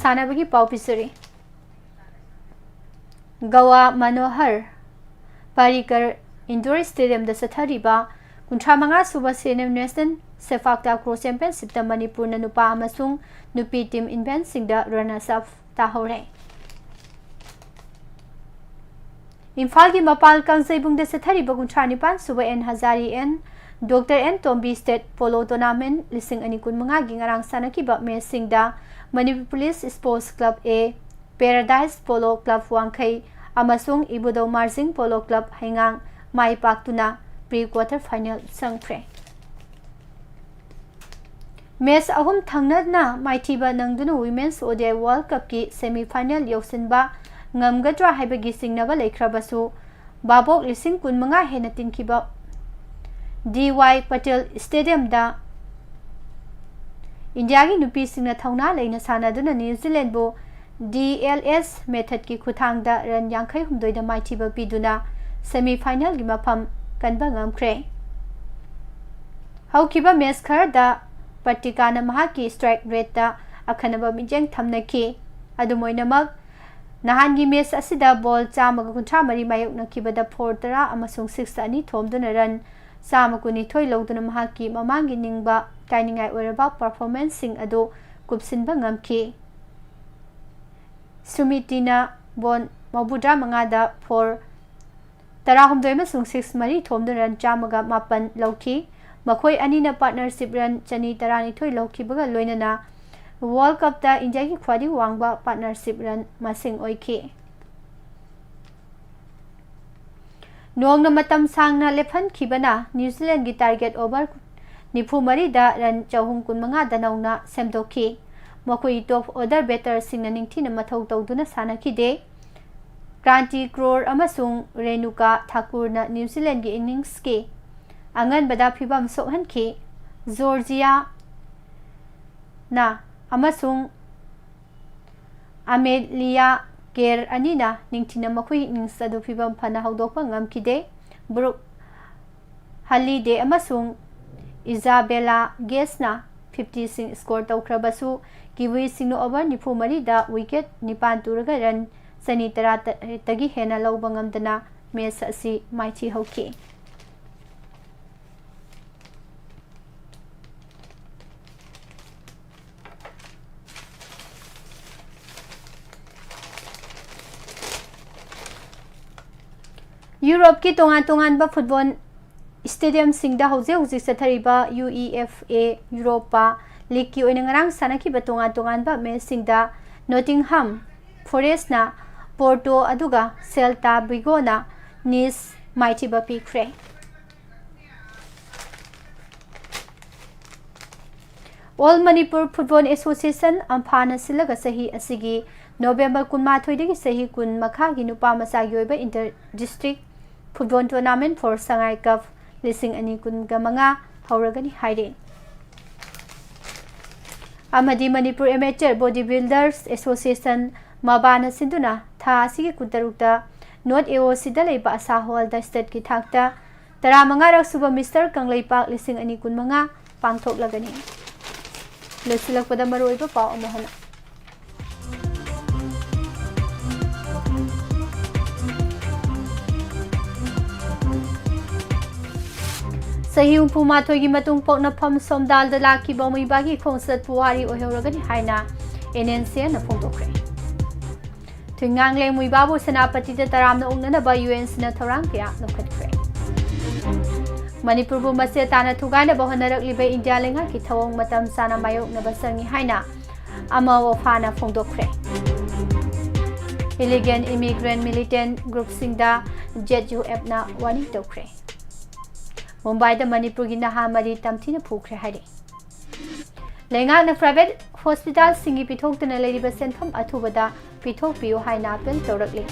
ꯁꯥꯟꯅꯕꯒꯤ ꯄꯥꯎ ꯄꯤꯖꯔꯤ꯫ ꯒꯋꯥ ꯃꯅꯣꯍꯔ ꯄꯥꯔꯤꯀꯔ Indoor Stadiumꯗ ꯆꯠꯊꯔꯤꯕ ꯀꯨꯟꯊ꯭ꯔꯥ ꯃꯉꯥ ꯁꯨꯕ Senior National Sepak Takraw Championshipꯇ ꯃꯅꯤꯄꯨꯔꯅ ꯅꯨꯄꯥ ꯑꯃꯁꯨꯡ ꯅꯨꯄꯤ team eventꯁꯤꯡꯗ runners up ꯇꯥꯍꯧꯔꯦ꯫ ꯏꯝꯐꯥꯜꯒꯤ ꯃꯄꯥꯜ ꯀꯥꯡꯖꯩꯕꯨꯡꯗ ꯆꯠꯊꯔꯤꯕ ꯀꯨꯟꯊ꯭ꯔꯥ ꯅꯤꯄꯥꯟ ꯁꯨꯕ N Hazari and doctor N Tombi state polo tournament ꯂꯤꯁꯤꯡ ꯑꯅꯤ ꯀꯨꯟꯃꯉꯥꯒꯤ ꯉꯔꯥꯡ ꯁꯥꯟꯅꯈꯤꯕ ꯃꯦꯆꯁꯤꯡꯗ Manipur police sports club A, paradise polo club Wangkhei ꯑꯃꯁꯨꯡ ꯏꯕꯨꯙꯧ ꯃꯥꯔꯖꯤꯡ ꯄꯣꯂꯣ ꯀ꯭ꯂꯕ ꯍꯩꯉꯥꯡ ꯃꯥꯏ ꯄꯥꯛꯇꯨꯅ ꯄ꯭ꯔꯤ ꯀ꯭ꯋꯥꯇꯔ ꯐꯥꯏꯅꯦꯜ ꯆꯪꯈ꯭ꯔꯦ꯫ ꯃꯦꯆ ꯑꯍꯨꯝ ꯊꯪꯅꯅ ꯃꯥꯏꯊꯤꯕ ꯅꯪꯗꯨꯅ ꯋꯤꯃꯦꯟꯁ ꯑꯣꯗꯤꯑꯥꯏ ꯋꯥꯔꯜ ꯀꯞꯀꯤ ꯁꯦꯃꯤ ꯐꯥꯏꯅꯦꯜ ꯌꯧꯁꯤꯟꯕ ꯉꯝꯒꯗ꯭ꯔꯥ ꯍꯥꯏꯕꯒꯤ ꯆꯤꯡꯅꯕ ꯂꯩꯈ꯭ꯔꯕꯁꯨ, ꯚꯥꯕꯣꯛ ꯂꯤꯁꯤꯡ ꯀꯨꯟꯃꯉꯥ ꯍꯦꯟꯅ ꯇꯤꯟꯈꯤꯕ ꯗꯤ ꯋꯥꯏ ꯄꯇꯦꯜ ꯁ꯭ꯇꯦꯗꯤꯌꯝꯗ ꯏꯟꯗꯤꯌꯥꯒꯤ ꯅꯨꯄꯤꯁꯤꯡꯅ ꯊꯧꯅꯥ ꯂꯩꯅ ꯁꯥꯟꯅꯗꯨꯅ ꯅ꯭ꯌꯨ ꯖꯤꯂꯦꯟꯕꯨ ꯗꯤ ꯑꯦꯜ ꯑꯦꯁ ꯃꯦꯊꯗꯀꯤ ꯈꯨꯠꯊꯥꯡꯗ ꯔꯟ ꯌꯥꯡꯈꯩ ꯍꯨꯝꯗꯣꯏꯗ ꯃꯥꯏꯊꯤꯕ ꯄꯤꯗꯨꯅ ꯁꯦꯃꯤ ꯐꯥꯏꯅꯦꯜꯒꯤ ꯃꯐꯝ ꯀꯟꯕ ꯉꯝꯈ꯭ꯔꯦ꯫ ꯍꯧꯈꯤꯕ ꯃꯦꯆ ꯈꯔꯗ ꯄꯇꯤꯀꯥꯅ ꯃꯍꯥꯛꯀꯤ ꯁ꯭ꯇ꯭ꯔꯥꯏꯛ ꯔꯦꯠꯇ ꯑꯈꯟꯅꯕ ꯃꯤꯠꯌꯦꯡ ꯊꯝꯅꯈꯤ꯫ ꯑꯗꯨꯝ ꯑꯣꯏꯅꯃꯛ, ꯅꯍꯥꯟꯒꯤ ꯃꯦꯆ ꯑꯁꯤꯗ ꯕꯣꯜ ꯆꯥꯝꯃꯒ ꯀꯨꯟꯊ꯭ꯔꯥ ꯃꯔꯤ ꯃꯥꯌꯣꯛꯅꯈꯤꯕꯗ ꯐꯣꯔ ꯇꯔꯥ ꯑꯃꯁꯨꯡ ꯁꯤꯛꯁ ꯑꯅꯤ ꯊꯣꯝꯗꯨꯅ ꯔꯟ ꯆꯥꯝꯃ ꯀꯨꯟꯅꯤꯊꯣꯏ ꯂꯧꯗꯨꯅ ꯃꯍꯥꯛꯀꯤ ꯃꯃꯥꯡꯒꯤ ꯅꯤꯡꯕ ꯀꯥꯏꯅꯤꯡꯉꯥꯏ ꯑꯣꯏꯔꯕ ꯄꯔꯐꯣꯔꯃꯦꯟꯁꯁꯤꯡ ꯑꯗꯨ ꯀꯨꯞꯁꯤꯟꯕ ꯉꯝꯈꯤ꯫ ꯁꯨꯃꯤꯇꯤꯅ ꯕꯣꯜ ꯃꯧꯗ꯭ꯔꯥ ꯃꯉꯥꯗ ꯐꯣꯔ ꯇꯔꯥꯍꯨꯝꯗꯣꯏ ꯑꯃꯁꯨꯡ ꯁꯤꯛꯁ ꯃꯔꯤ ꯊꯣꯝꯗꯨꯅ ꯔꯟ ꯆꯥꯝꯃꯒ ꯃꯥꯄꯟ ꯂꯧꯈꯤ꯫ ꯃꯈꯣꯏ ꯑꯅꯤꯅ ꯄꯥꯔꯠꯅꯔꯁꯤꯞ ꯔꯟ ꯆꯅꯤ ꯇꯔꯥꯅꯤꯊꯣꯏ ꯂꯧꯈꯤꯕꯒ ꯂꯣꯏꯅꯅ ꯋꯥꯔꯜ ꯀꯞꯇ ꯏꯟꯗꯤꯌꯥꯒꯤ ꯈ꯭ꯋꯥꯏꯗꯒꯤ ꯋꯥꯡꯕ ꯄꯥꯔꯠꯅꯔꯁꯤꯞ ꯔꯟ ꯃꯁꯤꯡ ꯑꯣꯏꯈꯤ꯫ ꯅꯣꯡꯅ ꯃꯇꯝ ꯁꯥꯡꯅ ꯂꯦꯞꯍꯟꯈꯤꯕꯅ ꯅ꯭ꯌꯨ ꯖꯤꯂꯦꯟꯒꯤ ꯇꯥꯔꯒꯦꯠ ꯑꯣꯚꯔ ꯅꯤꯐꯨ ꯃꯔꯤꯗ ꯔꯟ ꯆꯍꯨꯝ ꯀꯨꯟꯃꯉꯥꯗ ꯅꯧꯅ ꯁꯦꯝꯗꯣꯛꯈꯤ꯫ ꯃꯈꯣꯏ ꯇꯣꯞ ꯑꯣꯔꯗꯔ ꯕꯦꯇꯔꯁꯤꯡꯅ ꯅꯤꯡꯊꯤꯅ ꯃꯊꯧ ꯇꯧꯗꯨꯅ ꯁꯥꯟꯅꯈꯤꯗꯦ꯫ ꯀ꯭ꯔꯥꯟꯇꯤ ꯀ꯭ꯔꯣꯔ ꯑꯃꯁꯨꯡ ꯔꯦꯅꯨꯀꯥ ꯊꯥꯀꯨꯔꯅ ꯅ꯭ꯌꯨ ꯖꯤꯂꯦꯟꯒꯤ ꯏꯅꯤꯡꯁꯀꯤ ꯑꯉꯟꯕꯗ ꯐꯤꯚꯝ ꯁꯣꯛꯍꯟꯈꯤ꯫ ꯖꯣꯔꯖꯤꯌꯥꯅ ꯑꯃꯁꯨꯡ ꯑꯃꯦꯂꯤꯌꯥ ꯀꯦꯔ ꯑꯅꯤꯅ ꯅꯤꯡꯊꯤꯅ ꯃꯈꯣꯏꯒꯤ ꯏꯅꯤꯡꯁ ꯑꯗꯨ ꯐꯤꯚꯝ ꯐꯅ ꯍꯧꯗꯣꯛꯄ ꯉꯝꯈꯤꯗꯦ꯫ ꯕ꯭ꯔꯨꯛ ꯍꯂꯤꯗꯦ ꯑꯃꯁꯨꯡ ꯏꯖꯥꯕꯦꯂꯥ ꯒꯦꯁꯅ ꯐꯤꯐꯇꯤꯁꯤꯡ ꯁ꯭ꯀꯣꯔ ꯇꯧꯈ꯭ꯔꯕꯁꯨ, ꯀꯤꯋꯤꯁꯤꯡꯅ ꯑꯣꯚꯔ ꯅꯤꯐꯨ ꯃꯔꯤꯗ ꯋꯤꯀꯦꯠ ꯅꯤꯄꯥꯟ ꯇꯨꯔꯒ ꯔꯟ ꯆꯅꯤ ꯇꯔꯥꯇꯔꯦꯠꯇꯒꯤ ꯍꯦꯟꯅ ꯂꯧꯕ ꯉꯝꯗꯅ ꯃꯦꯆ ꯑꯁꯤ ꯃꯥꯏꯊꯤꯍꯧꯈꯤ꯫ ꯌꯨꯔꯣꯞꯀꯤ ꯇꯣꯉꯥꯟ ꯇꯣꯉꯥꯟꯕ ꯐꯨꯠꯕꯣꯜ ꯁ꯭ꯇꯦꯗꯤꯌꯝꯁꯤꯡꯗ ꯍꯧꯖꯤꯛ ꯍꯧꯖꯤꯛ ꯆꯠꯊꯔꯤꯕ ꯌꯨ ꯏ ꯑꯦꯐ ꯑꯦ ꯌꯨꯔꯣꯄꯥ ꯂꯤꯒꯀꯤ ꯑꯣꯏꯅ ꯉꯔꯥꯡ ꯁꯥꯟꯅꯈꯤꯕ ꯇꯣꯉꯥꯟ ꯇꯣꯉꯥꯟꯕ ꯃꯦꯆꯁꯤꯡꯗ ꯅꯣꯇꯤꯡꯍꯥꯝ ꯐꯣꯔꯦꯁꯅ ꯄꯣꯔꯇꯣ ꯑꯗꯨꯒ ꯁꯦꯜꯇꯥ ꯕꯤꯒꯣꯅ ꯅꯤꯁ ꯃꯥꯏꯊꯤꯕ ꯄꯤꯈ꯭ꯔꯦ꯫ ꯑꯣꯜ ꯃꯅꯤꯄꯨꯔ ꯐꯨꯠꯕꯣꯜ ꯑꯦꯁꯣꯁꯤꯌꯦꯁꯟ, ꯑꯝꯐꯥꯅ ꯁꯤꯜꯂꯒ ꯆꯍꯤ ꯑꯁꯤꯒꯤ ꯅꯣꯕꯦꯝꯕꯔ ꯀꯨꯟꯃꯥꯊꯣꯏꯗꯒꯤ ꯆꯍꯤ ꯀꯨꯟ ꯃꯈꯥꯒꯤ ꯅꯨꯄꯥ ꯃꯆꯥꯒꯤ ꯑꯣꯏꯕ inter district football tournament for Sangai cup ꯂꯤꯁꯤꯡ ꯑꯅꯤ ꯀꯨꯟꯒ ꯃꯉꯥ ꯍꯧꯔꯒꯅꯤ ꯍꯥꯏꯔꯤ꯫ ꯑꯃꯗꯤ Manipur amateur body builders association, ꯃꯕꯥꯅ ꯁꯤꯟꯗꯨꯅ ꯊꯥ ꯑꯁꯤꯒꯤ ꯀꯨꯟꯇꯔꯨꯛꯇ ꯅꯣꯔꯠ ꯑꯦ ꯑꯣ ꯁꯤꯗ ꯂꯩꯕ ꯑꯁꯥ ꯍꯣꯜꯗ ꯁ꯭ꯇꯦꯠꯀꯤ ꯊꯥꯛꯇ ꯇꯔꯥꯃꯉꯥꯔꯛ ꯁꯨꯕ ꯃꯤꯁꯇꯔ ꯀꯪꯂꯩꯄꯥꯛ ꯂꯤꯁꯤꯡ ꯑꯅꯤ ꯀꯨꯟꯃꯉꯥ ꯄꯥꯡꯊꯣꯛꯂꯒꯅꯤ꯫ ꯂꯣꯏꯁꯤꯜꯂꯛꯄꯗ ꯃꯔꯨꯑꯣꯏꯕ ꯄꯥꯎ ꯑꯃꯨꯛ ꯍꯟꯅ꯫ ꯆꯍꯤ ꯍꯨꯝꯐꯨ ꯃꯥꯊꯣꯏꯒꯤ ꯃꯇꯨꯡ ꯄꯣꯛꯅꯐꯝ ꯁꯣꯝꯗꯥꯜꯗ ꯂꯥꯛꯈꯤꯕ ꯃꯨꯏꯕꯥꯒꯤ ꯈꯣꯡꯆꯠ ꯄꯨꯋꯥꯔꯤ ꯑꯣꯏꯍꯧꯔꯒꯅꯤ ꯍꯥꯏꯅ ꯑꯦꯟ ꯑꯦꯟ ꯁꯤꯅ ꯐꯣꯡꯗꯣꯛꯈ꯭ꯔꯦ꯫ ꯊꯨꯏꯉꯥꯡꯂꯦꯡ ꯃꯨꯏꯕꯥꯕꯨ ꯁꯦꯅꯥꯄꯇꯤꯗ ꯇꯔꯥꯝꯅ ꯑꯣꯛꯅꯅꯕ ꯌꯨ ꯑꯦꯟ ꯁꯤꯅ ꯊꯧꯔꯥꯡ ꯀꯌꯥ ꯂꯧꯈꯠꯈ꯭ꯔꯦ꯫ ꯃꯅꯤꯄꯨꯔꯕꯨ ꯃꯆꯦꯠ ꯇꯥꯅ ꯊꯨꯒꯥꯏꯅꯕ ꯍꯣꯠꯅꯔꯛꯂꯤꯕ ꯏꯟꯗꯤꯌꯥ ꯂꯩꯉꯥꯛꯀꯤ ꯊꯧꯑꯣꯡ ꯃꯇꯝ ꯆꯥꯅ ꯃꯥꯌꯣꯛꯅꯕ ꯆꯪꯏ ꯍꯥꯏꯅ ꯑꯃ ꯋꯥꯐꯥꯅ ꯐꯣꯡꯗꯣꯛꯈ꯭ꯔꯦ꯫ ꯏꯂꯤꯒꯦꯟ ꯏꯃꯤꯒ꯭ꯔꯦꯟ ꯃꯤꯂꯤꯇꯦꯟ ꯒ꯭ꯔꯨꯞꯁꯤꯡꯗ ꯖꯦꯠ ꯌꯨ ꯑꯦꯐꯅ ꯋꯥꯔꯅꯤꯡ ꯇꯧꯈ꯭ꯔꯦ꯫ ꯃꯨꯝꯕꯥꯏꯗ ꯃꯅꯤꯄꯨꯔꯒꯤ ꯅꯍꯥ ꯃꯔꯤ ꯇꯝꯊꯤꯅ ꯐꯨꯈ꯭ꯔꯦ ꯍꯥꯏꯔꯤ꯫ ꯂꯩꯉꯥꯛꯅ ꯄ꯭ꯔꯥꯏꯚꯦꯠ ꯍꯣꯁꯄꯤꯇꯥꯜꯁꯤꯡꯒꯤ ꯄꯤꯊꯣꯛꯇꯨꯅ ꯂꯩꯔꯤꯕ ꯁꯦꯟꯐꯝ ꯑꯊꯨꯕꯗ ꯄꯤꯊꯣꯛꯄꯤꯌꯨ ꯍꯥꯏꯅ ꯑꯥꯄꯤꯜ ꯇꯧꯔꯛꯂꯤ꯫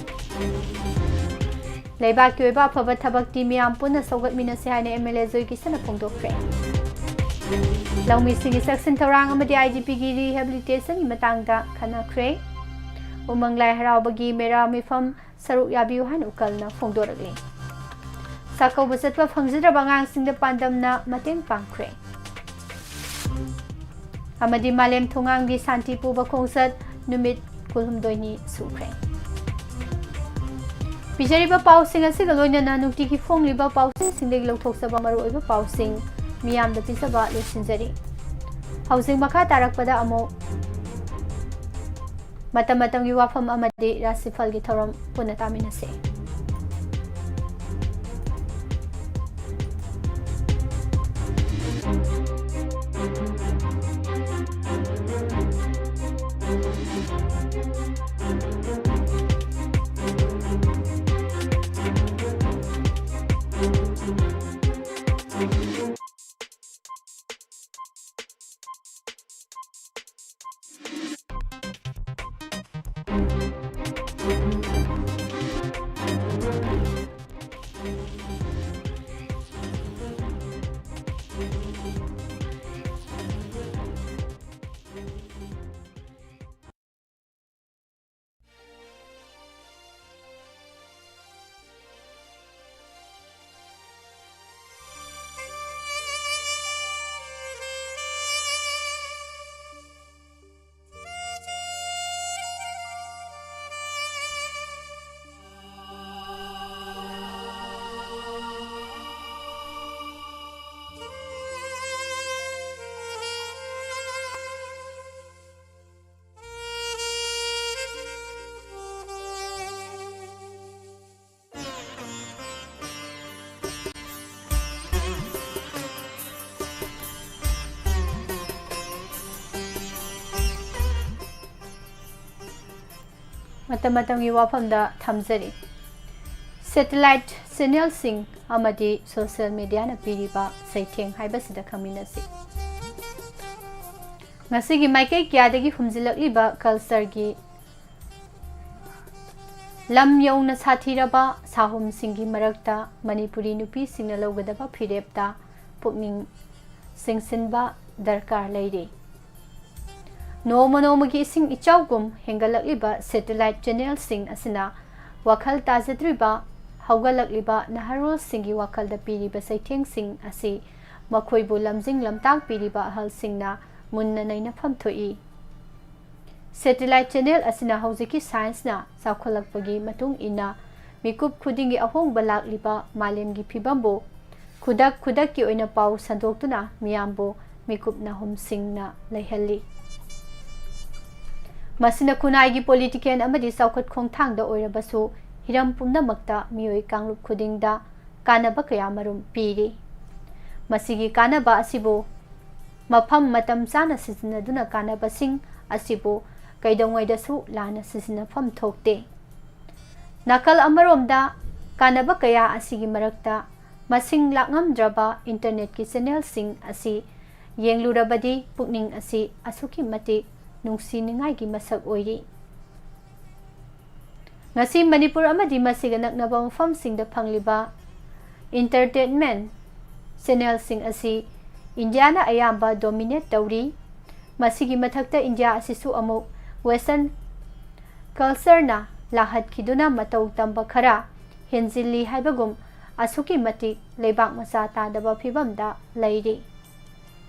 ꯂꯩꯕꯥꯛꯀꯤ ꯑꯣꯏꯕ ꯑꯐꯕ ꯊꯕꯛꯇꯤ ꯃꯤꯌꯥꯝ ꯄꯨꯟꯅ ꯁꯧꯒꯠꯃꯤꯟꯅꯁꯤ ꯍꯥꯏꯅ ꯑꯦꯝ ꯑꯦꯜ ꯑꯦ ꯖꯣꯏ ꯀꯤꯁꯟꯅ ꯐꯣꯡꯗꯣꯛꯈ꯭ꯔꯦ꯫ ꯂꯧꯃꯤꯁꯤꯡꯒꯤ ꯆꯦꯛꯁꯤꯟ ꯊꯧꯔꯥꯡ ꯑꯃꯗꯤ ꯑꯥꯏ ꯗꯤ ꯄꯤꯒꯤ ꯔꯤꯍꯦꯕꯤꯂꯤꯇꯦꯁꯟꯒꯤ ꯃꯇꯥꯡꯗ ꯈꯟꯅꯈ꯭ꯔꯦ꯫ ꯎꯃꯪ ꯂꯥꯏ ꯍꯔꯥꯎꯕꯒꯤ ꯃꯦꯔꯥ ꯃꯤꯐꯝ ꯁꯔꯨꯛ ꯌꯥꯕꯤꯌꯨ ꯍꯥꯏꯅ ꯎꯀꯜꯅ ꯐꯣꯡꯗꯣꯔꯛꯂꯤ꯫ ꯆꯥꯛꯀꯧꯕ ꯆꯠꯄ ꯐꯪꯖꯗ꯭ꯔꯕ ꯑꯉꯥꯡꯁꯤꯡꯗ ꯄꯥꯟꯗꯝꯅ ꯃꯇꯦꯡ ꯄꯥꯡꯈ꯭ꯔꯦ꯫ ꯑꯃꯗꯤ ꯃꯥꯂꯦꯝ ꯊꯣꯡꯒꯥꯡꯒꯤ ꯁꯥꯟꯇꯤ ꯄꯨꯕ ꯈꯣꯡꯆꯠ ꯅꯨꯃꯤꯠ ꯀꯨꯟꯍꯨꯝꯗꯣꯏꯅꯤ ꯁꯨꯈ꯭ꯔꯦ꯫ ꯄꯤꯖꯔꯤꯕ ꯄꯥꯎꯁꯤꯡ ꯑꯁꯤꯒ ꯂꯣꯏꯅꯅ ꯅꯨꯡꯇꯤꯒꯤ ꯐꯣꯡꯂꯤꯕ ꯄꯥꯎꯆꯦꯁꯤꯡꯗꯒꯤ ꯂꯧꯊꯣꯛꯆꯕ ꯃꯔꯨꯑꯣꯏꯕ ꯄꯥꯎꯁꯤꯡ ꯃꯤꯌꯥꯝꯗ ꯄꯤꯖꯕ ꯂꯣꯏꯁꯤꯟꯖꯔꯤ꯫ ꯍꯧꯖꯤꯛ ꯃꯈꯥ ꯇꯥꯔꯛꯄꯗ ꯑꯃꯨꯛ ꯃꯇꯝ ꯃꯇꯝꯒꯤ ꯋꯥꯐꯝ ꯑꯃꯗꯤ ꯔꯥꯁꯤꯐꯜꯒꯤ ꯊꯧꯔꯝ ꯄꯨꯟꯅ ꯇꯥꯃꯤꯟꯅꯁꯤ꯫ ꯃꯇꯝ ꯃꯇꯝꯒꯤ ꯋꯥꯐꯝꯗ ꯊꯝꯖꯔꯤ꯫ Satellite channelꯁꯤꯡ ꯑꯃꯗꯤ social mediaꯅ ꯄꯤꯔꯤꯕ ꯆꯩꯊꯦꯡ ꯍꯥꯏꯕꯁꯤꯗ ꯈꯪꯃꯤꯟꯅꯁꯤ꯫ ꯉꯁꯤꯒꯤ ꯃꯥꯏꯀꯩ ꯀꯌꯥꯗꯒꯤ ꯍꯨꯝꯖꯤꯜꯂꯛꯂꯤꯕ cultureꯒꯤ ꯂꯝ ꯌꯧꯅ ꯁꯥꯊꯤꯔꯕ ꯁꯥꯍꯨꯝꯁꯤꯡꯒꯤ ꯃꯔꯛꯇ ꯃꯅꯤꯄꯨꯔꯤ ꯅꯨꯄꯤꯁꯤꯡꯅ ꯂꯧꯒꯗꯕ ꯐꯤꯔꯦꯞꯇ ꯄꯨꯛꯅꯤꯡ ꯆꯤꯡꯁꯤꯟꯕ ꯗꯔꯀꯥꯔ ꯂꯩꯔꯤ꯫ ꯅꯣꯡꯃ ꯅꯣꯡꯃꯒꯤ ꯏꯁꯤꯡ ꯏꯆꯥꯎꯒꯨꯝ ꯍꯦꯟꯒꯠꯂꯛꯂꯤꯕ satellite channelꯁꯤꯡ ꯑꯁꯤꯅ ꯋꯥꯈꯜ ꯇꯥꯖꯗ꯭ꯔꯤꯕ ꯍꯧꯒꯠꯂꯛꯂꯤꯕ ꯅꯍꯥꯔꯣꯜꯁꯤꯡꯒꯤ ꯋꯥꯈꯜꯗ ꯄꯤꯔꯤꯕ ꯆꯩꯊꯦꯡꯁꯤꯡ ꯑꯁꯤ ꯃꯈꯣꯏꯕꯨ ꯂꯝꯖꯤꯡ ꯂꯝꯇꯥꯛꯄꯤꯔꯤꯕ ꯑꯍꯜꯁꯤꯡꯅ ꯃꯨꯟꯅ ꯅꯩꯅꯐꯝ ꯊꯣꯛꯏ꯫ Satellite channel ꯑꯁꯤꯅ ꯍꯧꯖꯤꯛꯀꯤ scienceꯅ ꯆꯥꯎꯈꯠꯂꯛꯄꯒꯤ ꯃꯇꯨꯡ ꯏꯟꯅ ꯃꯤꯀꯨꯞ ꯈꯨꯗꯤꯡꯒꯤ ꯑꯍꯣꯡꯕ ꯂꯥꯛꯂꯤꯕ ꯃꯥꯂꯦꯝꯒꯤ ꯐꯤꯕꯝꯕꯨ ꯈꯨꯗꯛ ꯈꯨꯗꯛꯀꯤ ꯑꯣꯏꯅ ꯄꯥꯎ ꯁꯟꯗꯣꯛꯇꯨꯅ ꯃꯤꯌꯥꯝꯕꯨ ꯃꯤꯀꯨꯞ ꯅꯥꯍꯨꯝꯁꯤꯡꯅ ꯂꯩꯍꯜꯂꯤ꯫ ꯃꯁꯤꯅ ꯈꯨꯟꯅꯥꯏꯒꯤ political ꯑꯃꯗꯤ ꯆꯥꯎꯈꯠ ꯈꯣꯡꯊꯥꯡꯗ ꯑꯣꯏꯔꯕꯁꯨ ꯍꯤꯔꯝ ꯄꯨꯝꯅꯃꯛꯇ ꯃꯤꯑꯣꯏ ꯀꯥꯡꯂꯨꯞ ꯈꯨꯗꯤꯡꯗ ꯀꯥꯟꯅꯕ ꯀꯌꯥ ꯃꯔꯨꯝ ꯄꯤꯔꯤ꯫ ꯃꯁꯤꯒꯤ ꯀꯥꯟꯅꯕ ꯑꯁꯤꯕꯨ ꯃꯐꯝ ꯃꯇꯝ ꯆꯥꯅ ꯁꯤꯖꯤꯟꯅꯗꯨꯅ ꯀꯥꯟꯅꯕꯁꯤꯡ ꯑꯁꯤꯕꯨ ꯀꯩꯗꯧꯉꯩꯗꯁꯨ ꯂꯥꯟꯅ ꯁꯤꯖꯤꯟꯅꯐꯝ ꯊꯣꯛꯇꯦ꯫ ꯅꯥꯀꯜ ꯑꯃꯔꯣꯝꯗ, ꯀꯥꯟꯅꯕ ꯀꯌꯥ ꯑꯁꯤꯒꯤ ꯃꯔꯛꯇ ꯃꯁꯤꯡ ꯂꯥꯛꯉꯝꯗ꯭ꯔꯕ internetꯀꯤ channelꯁꯤꯡ ꯑꯁꯤ ꯌꯦꯡꯂꯨꯔꯕꯗꯤ ꯄꯨꯛꯅꯤꯡ ꯑꯁꯤ ꯑꯁꯨꯛꯀꯤ ꯃꯇꯤꯛ ꯅꯨꯡꯁꯤꯅꯤꯡꯉꯥꯏꯒꯤ ꯃꯁꯛ ꯑꯣꯏꯔꯤ꯫ ꯉꯁꯤ ꯃꯅꯤꯄꯨꯔ ꯑꯃꯗꯤ ꯃꯁꯤꯒ ꯅꯛꯅꯕ ꯃꯐꯝꯁꯤꯡꯗ ꯐꯪꯂꯤꯕ entertainment channelꯁꯤꯡ ꯑꯁꯤ ꯏꯟꯗꯤꯌꯥꯅ ꯑꯌꯥꯝꯕ dominate ꯇꯧꯔꯤ꯫ ꯃꯁꯤꯒꯤ ꯃꯊꯛꯇ ꯏꯟꯗꯤꯌꯥ ꯑꯁꯤꯁꯨ ꯑꯃꯨꯛ western cultureꯅ ꯂꯥꯍꯠꯈꯤꯗꯨꯅ ꯃꯇꯧ ꯇꯝꯕ ꯈꯔ ꯍꯦꯟꯖꯤꯜꯂꯤ ꯍꯥꯏꯕꯒꯨꯝ ꯑꯁꯨꯛꯀꯤ ꯃꯇꯤꯛ ꯂꯩꯕꯥꯛ ꯃꯆꯥ ꯇꯥꯗꯕ ꯐꯤꯕꯝꯗ ꯂꯩꯔꯤ꯫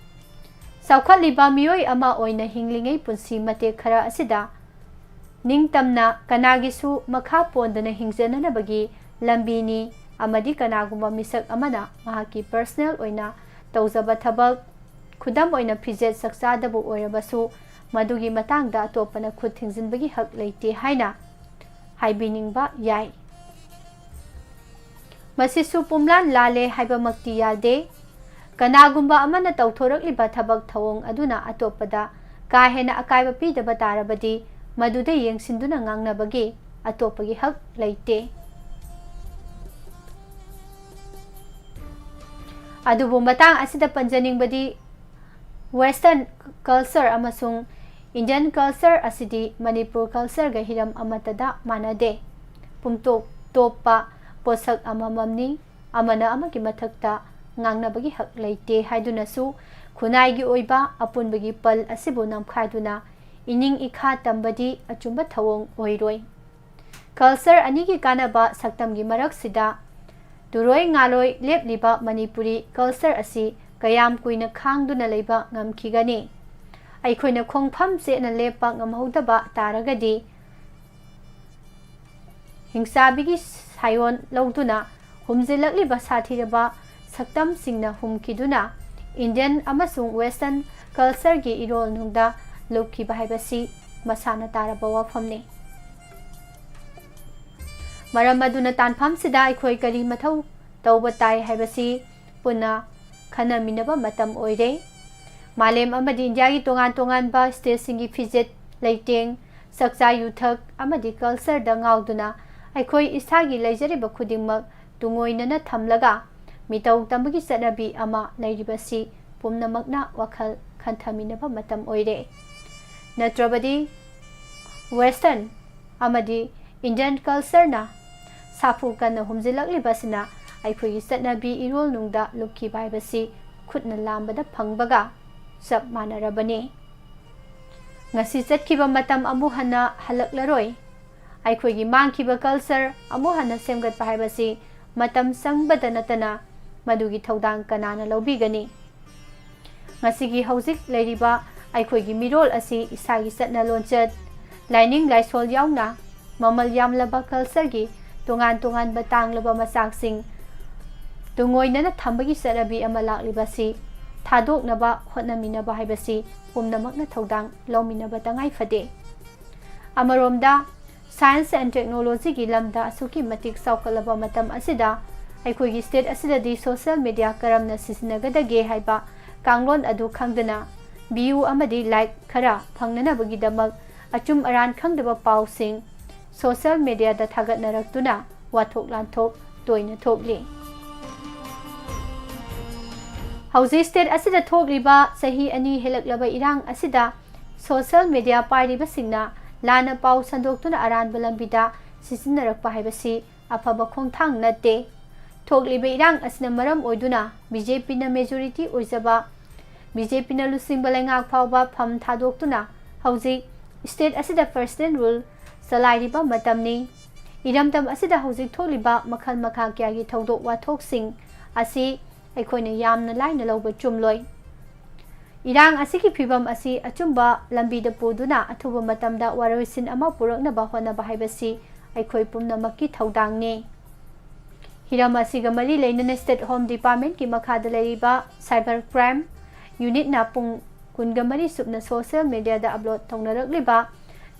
ꯆꯥꯎꯈꯠꯂꯤꯕ ꯃꯤꯑꯣꯏ ꯑꯃ ꯑꯣꯏꯅ ꯍꯤꯡꯂꯤꯉꯩ ꯄꯨꯟꯁꯤ ꯃꯇꯦꯛ ꯈꯔ ꯑꯁꯤꯗ ꯅꯤꯡꯇꯝꯅ ꯀꯅꯥꯒꯤꯁꯨ ꯃꯈꯥ ꯄꯣꯟꯗꯅ ꯍꯤꯡꯖꯅꯅꯕꯒꯤ ꯂꯝꯕꯤꯅꯤ, ꯑꯃꯗꯤ ꯀꯅꯥꯒꯨꯝꯕ ꯃꯤꯁꯛ ꯑꯃꯅ ꯃꯍꯥꯛꯀꯤ personal ꯑꯣꯏꯅ ꯇꯧꯖꯕ ꯊꯕꯛ, ꯈꯨꯗꯝ ꯑꯣꯏꯅ ꯐꯤꯖꯦꯠ ꯆꯥꯛꯆꯥꯗꯕꯨ ꯑꯣꯏꯔꯕꯁꯨ, ꯃꯗꯨꯒꯤ ꯃꯇꯥꯡꯗ ꯑꯇꯣꯞꯄꯅ ꯈꯨꯠ ꯊꯤꯡꯖꯤꯟꯕꯒꯤ ꯍꯛ ꯂꯩꯇꯦ ꯍꯥꯏꯅ ꯍꯥꯏꯕꯤꯅꯤꯡꯕ ꯌꯥꯏ꯫ ꯃꯁꯤꯁꯨ ꯄꯨꯝꯂꯥꯟ ꯂꯥꯜꯂꯦ ꯍꯥꯏꯕꯃꯛꯇꯤ ꯌꯥꯗꯦ꯫ ꯀꯅꯥꯒꯨꯝꯕ ꯑꯃꯅ ꯇꯧꯊꯣꯔꯛꯂꯤꯕ ꯊꯕꯛ ꯊꯧꯑꯣꯡ ꯑꯗꯨꯅ ꯑꯇꯣꯞꯄꯗ ꯀꯥ ꯍꯦꯟꯅ ꯑꯀꯥꯏꯕ ꯄꯤꯗꯕ ꯇꯥꯔꯕꯗꯤ, ꯃꯗꯨꯗ ꯌꯦꯡꯁꯤꯟꯗꯨꯅ ꯉꯥꯡꯅꯕꯒꯤ ꯑꯇꯣꯞꯄꯒꯤ ꯍꯛ ꯂꯩꯇꯦ꯫ ꯑꯗꯨꯕꯨ ꯃꯇꯥꯡ ꯑꯁꯤꯗ ꯄꯟꯖꯅꯤꯡꯕꯗꯤ, western culture ꯑꯃꯁꯨꯡ Indian culture ꯑꯁꯤꯗꯤ ꯃꯅꯤꯄꯨꯔ cultureꯒ ꯍꯤꯔꯝ ꯑꯃꯠꯇꯗ ꯃꯥꯟꯅꯗꯦ꯫ ꯄꯨꯝꯇꯣꯞ ꯇꯣꯞꯄ ꯄꯣꯠꯁꯛ ꯑꯃꯃꯝꯅꯤ꯫ ꯑꯃꯅ ꯑꯃꯒꯤ ꯃꯊꯛꯇ ꯉꯥꯡꯅꯕꯒꯤ ꯍꯛ ꯂꯩꯇꯦ ꯍꯥꯏꯗꯨꯅꯁꯨ ꯈꯨꯟꯅꯥꯏꯒꯤ ꯑꯣꯏꯕ ꯑꯄꯨꯟꯕꯒꯤ ꯄꯜ ꯑꯁꯤꯕꯨ ꯅꯝꯈꯥꯏꯗꯨꯅ ꯏꯅꯤꯡ ꯏꯈꯥ ꯇꯝꯕꯗꯤ ꯑꯆꯨꯝꯕ ꯊꯧꯑꯣꯡ ꯑꯣꯏꯔꯣꯏ꯫ Culture ꯑꯅꯤꯒꯤ ꯀꯥꯟꯅꯕ ꯁꯛꯇꯝꯒꯤ ꯃꯔꯛꯁꯤꯗ ꯇꯨꯔꯣꯏ ꯉꯥꯂꯣꯏ ꯂꯦꯞꯂꯤꯕ ꯃꯅꯤꯄꯨꯔꯤ culture ꯑꯁꯤ ꯀꯌꯥꯝ ꯀꯨꯏꯅ ꯈꯥꯡꯗꯨꯅ ꯂꯩꯕ ꯉꯝꯈꯤꯒꯅꯤ? ꯑꯩꯈꯣꯏꯅ ꯈꯣꯡꯐꯝ ꯆꯦꯠꯅ ꯂꯦꯞꯄ ꯉꯝꯍꯧꯗꯕ ꯇꯥꯔꯒꯗꯤ, ꯍꯤꯡꯆꯥꯕꯤꯒꯤ ꯁꯥꯏꯑꯣꯟ ꯂꯧꯗꯨꯅ ꯍꯨꯝꯖꯤꯜꯂꯛꯂꯤꯕ ꯁꯥꯊꯤꯔꯕ ꯁꯛꯇꯝꯁꯤꯡꯅ ꯍꯨꯝꯈꯤꯗꯨꯅ Indian ꯑꯃꯁꯨꯡ western cultureꯒꯤ ꯏꯔꯣꯜꯅꯨꯡꯗ ꯂꯨꯞꯈꯤꯕ ꯍꯥꯏꯕꯁꯤ ꯃꯁꯥꯅ ꯇꯥꯔꯕ ꯋꯥꯐꯝꯅꯤ꯫ ꯃꯔꯝ ꯑꯗꯨꯅ ꯇꯥꯟꯐꯝꯁꯤꯗ ꯑꯩꯈꯣꯏ ꯀꯔꯤ ꯃꯊꯧ ꯇꯧꯕ ꯇꯥꯏ ꯍꯥꯏꯕꯁꯤ ꯄꯨꯟꯅ ꯈꯟꯅꯃꯤꯟꯅꯕ ꯃꯇꯝ ꯑꯣꯏꯔꯦ꯫ ꯃꯥꯂꯦꯝ ꯑꯃꯗꯤ ꯏꯟꯗꯤꯌꯥꯒꯤ ꯇꯣꯉꯥꯟ ꯇꯣꯉꯥꯟꯕ stateꯁꯤꯡꯒꯤ ꯐꯤꯖꯦꯠ ꯂꯩꯇꯦꯡ, ꯆꯥꯛꯆꯥ ꯌꯨꯊꯛ ꯑꯃꯗꯤ cultureꯗ ꯉꯥꯎꯗꯨꯅ ꯑꯩꯈꯣꯏ ꯏꯁꯥꯒꯤ ꯂꯩꯖꯔꯤꯕ ꯈꯨꯗꯤꯡꯃꯛ ꯇꯨꯡꯑꯣꯏꯅꯅ ꯊꯝꯂꯒ ꯃꯤꯇꯧ ꯇꯝꯕꯒꯤ ꯆꯠꯅꯕꯤ ꯑꯃ ꯂꯩꯔꯤꯕꯁꯤ ꯄꯨꯝꯅꯃꯛꯅ ꯋꯥꯈꯜ ꯈꯟꯊꯃꯤꯟꯅꯕ ꯃꯇꯝ ꯑꯣꯏꯔꯦ꯫ ꯅꯠꯇ꯭ꯔꯕꯗꯤ Western ꯑꯃꯗꯤ Indian cultureꯅ ꯁꯥꯐꯨ ꯀꯟꯅ ꯍꯨꯝꯖꯤꯜꯂꯛꯂꯤꯕꯁꯤꯅ ꯑꯩꯈꯣꯏꯒꯤ ꯆꯠꯅꯕꯤ ꯏꯔꯣꯜ ꯅꯨꯡꯗ ꯂꯨꯞꯈꯤꯕ ꯍꯥꯏꯕꯁꯤ ꯈꯨꯠꯅ ꯂꯥꯝꯕꯗ ꯐꯪꯕꯒ ꯆꯞ ꯃꯥꯟꯅꯔꯕꯅꯤ꯫ ꯉꯁꯤ ꯆꯠꯈꯤꯕ ꯃꯇꯝ ꯑꯃꯨꯛ ꯍꯟꯅ ꯍꯜꯂꯛꯂꯔꯣꯏ꯫ ꯑꯩꯈꯣꯏꯒꯤ ꯃꯥꯡꯈꯤꯕ culture ꯑꯃꯨꯛ ꯍꯟꯅ ꯁꯦꯝꯒꯠꯄ ꯍꯥꯏꯕꯁꯤ ꯃꯇꯝ ꯆꯪꯕꯗ ꯅꯠꯇꯅ ꯃꯗꯨꯒꯤ ꯊꯧꯗꯥꯡ ꯀꯅꯥꯅ ꯂꯧꯕꯤꯒꯅꯤ? ꯉꯁꯤꯒꯤ ꯍꯧꯖꯤꯛ ꯂꯩꯔꯤꯕ ꯑꯩꯈꯣꯏꯒꯤ ꯃꯤꯔꯣꯜ ꯑꯁꯤ ꯏꯁꯥꯒꯤ ꯆꯠꯅ ꯂꯣꯟꯆꯠ, ꯂꯥꯏꯅꯤꯡ ꯂꯥꯏꯁꯣꯜ ꯌꯥꯎꯅ ꯃꯃꯜ ꯌꯥꯝꯂꯕ cultureꯒꯤ ꯇꯣꯉꯥꯟ ꯇꯣꯉꯥꯟꯕ ꯇꯥꯡꯂꯕ ꯃꯆꯥꯛꯁꯤꯡ ꯇꯨꯡꯑꯣꯏꯅꯅ ꯊꯝꯕꯒꯤ ꯆꯠꯅꯕꯤ ꯑꯃ ꯂꯥꯛꯂꯤꯕꯁꯤ ꯊꯥꯗꯣꯛꯅꯕ ꯍꯣꯠꯅꯃꯤꯟꯅꯕ ꯍꯥꯏꯕꯁꯤ ꯄꯨꯝꯅꯃꯛꯅ ꯊꯧꯗꯥꯡ ꯂꯧꯃꯤꯟꯅꯕ ꯇꯉꯥꯏ ꯐꯗꯦ꯫ ꯑꯃꯔꯣꯝꯗ, science and technologyꯒꯤ ꯂꯝꯗ ꯑꯁꯨꯛꯀꯤ ꯃꯇꯤꯛ ꯆꯥꯎꯈꯠꯂꯕ ꯃꯇꯝ ꯑꯁꯤꯗ ꯑꯩꯈꯣꯏꯒꯤ state ꯑꯁꯤꯗꯗꯤ social media ꯀꯔꯝꯅ ꯁꯤꯖꯤꯟꯅꯒꯗꯒꯦ ꯍꯥꯏꯕ ꯀꯥꯡꯂꯣꯟ ꯑꯗꯨ ꯈꯪꯗꯅ view ꯑꯃꯗꯤ like ꯈꯔ ꯐꯪꯅꯅꯕꯒꯤꯗꯃꯛ ꯑꯆꯨꯝ ꯑꯔꯥꯟ ꯈꯪꯗꯕ ꯄꯥꯎꯁꯤꯡ social mediaꯗ ꯊꯥꯒꯠꯅꯔꯛꯇꯨꯅ ꯋꯥꯊꯣꯛ ꯂꯥꯟꯊꯣꯛ ꯇꯣꯏꯅ ꯊꯣꯛꯂꯤ꯫ ꯍꯧꯖꯤꯛ state ꯑꯁꯤꯗ ꯊꯣꯛꯂꯤꯕ ꯆꯍꯤ ꯑꯅꯤ ꯍꯦꯜꯂꯛꯂꯕ ꯏꯔꯥꯡ ꯑꯁꯤꯗ social media ꯄꯥꯏꯔꯤꯕꯁꯤꯡꯅ ꯂꯥꯟꯅ ꯄꯥꯎ ꯁꯟꯗꯣꯛꯇꯨꯅ ꯑꯔꯥꯟꯕ ꯂꯝꯕꯤꯗ ꯁꯤꯖꯤꯟꯅꯔꯛꯄ ꯍꯥꯏꯕꯁꯤ ꯑꯐꯕ ꯈꯣꯡꯊꯥꯡ ꯅꯠꯇꯦ꯫ ꯊꯣꯛꯂꯤꯕ ꯏꯔꯥꯡ ꯑꯁꯤꯅ ꯃꯔꯝ ꯑꯣꯏꯗꯨꯅ BJPꯅ majority ꯑꯣꯏꯖꯕ, BJPꯅ ꯂꯨꯆꯤꯡꯕ ꯂꯩꯉꯥꯛ ꯐꯥꯎꯕ ꯐꯝ ꯊꯥꯗꯣꯛꯇꯨꯅ ꯍꯧꯖꯤꯛ state ꯑꯁꯤꯗ personal rule ꯆꯂꯥꯏꯔꯤꯕ ꯃꯇꯝꯅꯤ꯫ ꯏꯔꯝꯗꯝ ꯑꯁꯤꯗ ꯍꯧꯖꯤꯛ ꯊꯣꯛꯂꯤꯕ ꯃꯈꯜ ꯃꯈꯥ ꯀꯌꯥꯒꯤ ꯊꯧꯗꯣꯛ ꯋꯥꯊꯣꯛꯁꯤꯡ ꯑꯁꯤ ꯑꯩꯈꯣꯏꯅ ꯌꯥꯝꯅ ꯂꯥꯏꯅ ꯂꯧꯕ ꯆꯨꯝꯂꯣꯏ꯫ ꯏꯔꯥꯡ ꯑꯁꯤꯒꯤ ꯐꯤꯚꯝ ꯑꯁꯤ ꯑꯆꯨꯝꯕ ꯂꯝꯕꯤꯗ ꯄꯨꯗꯨꯅ ꯑꯊꯨꯕ ꯃꯇꯝꯗ ꯋꯥꯔꯣꯏꯁꯤꯟ ꯑꯃ ꯄꯨꯔꯛꯅꯕ ꯍꯣꯠꯅꯕ ꯍꯥꯏꯕꯁꯤ ꯑꯩꯈꯣꯏ ꯄꯨꯝꯅꯃꯛꯀꯤ ꯊꯧꯗꯥꯡꯅꯤ꯫ ꯍꯤꯔꯝ ꯑꯁꯤꯒ ꯃꯔꯤ ꯂꯩꯅꯅ state home departmentꯀꯤ ꯃꯈꯥꯗ ꯂꯩꯔꯤꯕ cyber crime unitꯅ ꯄꯨꯡ ꯀꯨꯟꯒ ꯃꯔꯤ ꯁꯨꯞꯅ social mediaꯗ upload ꯇꯧꯅꯔꯛꯂꯤꯕ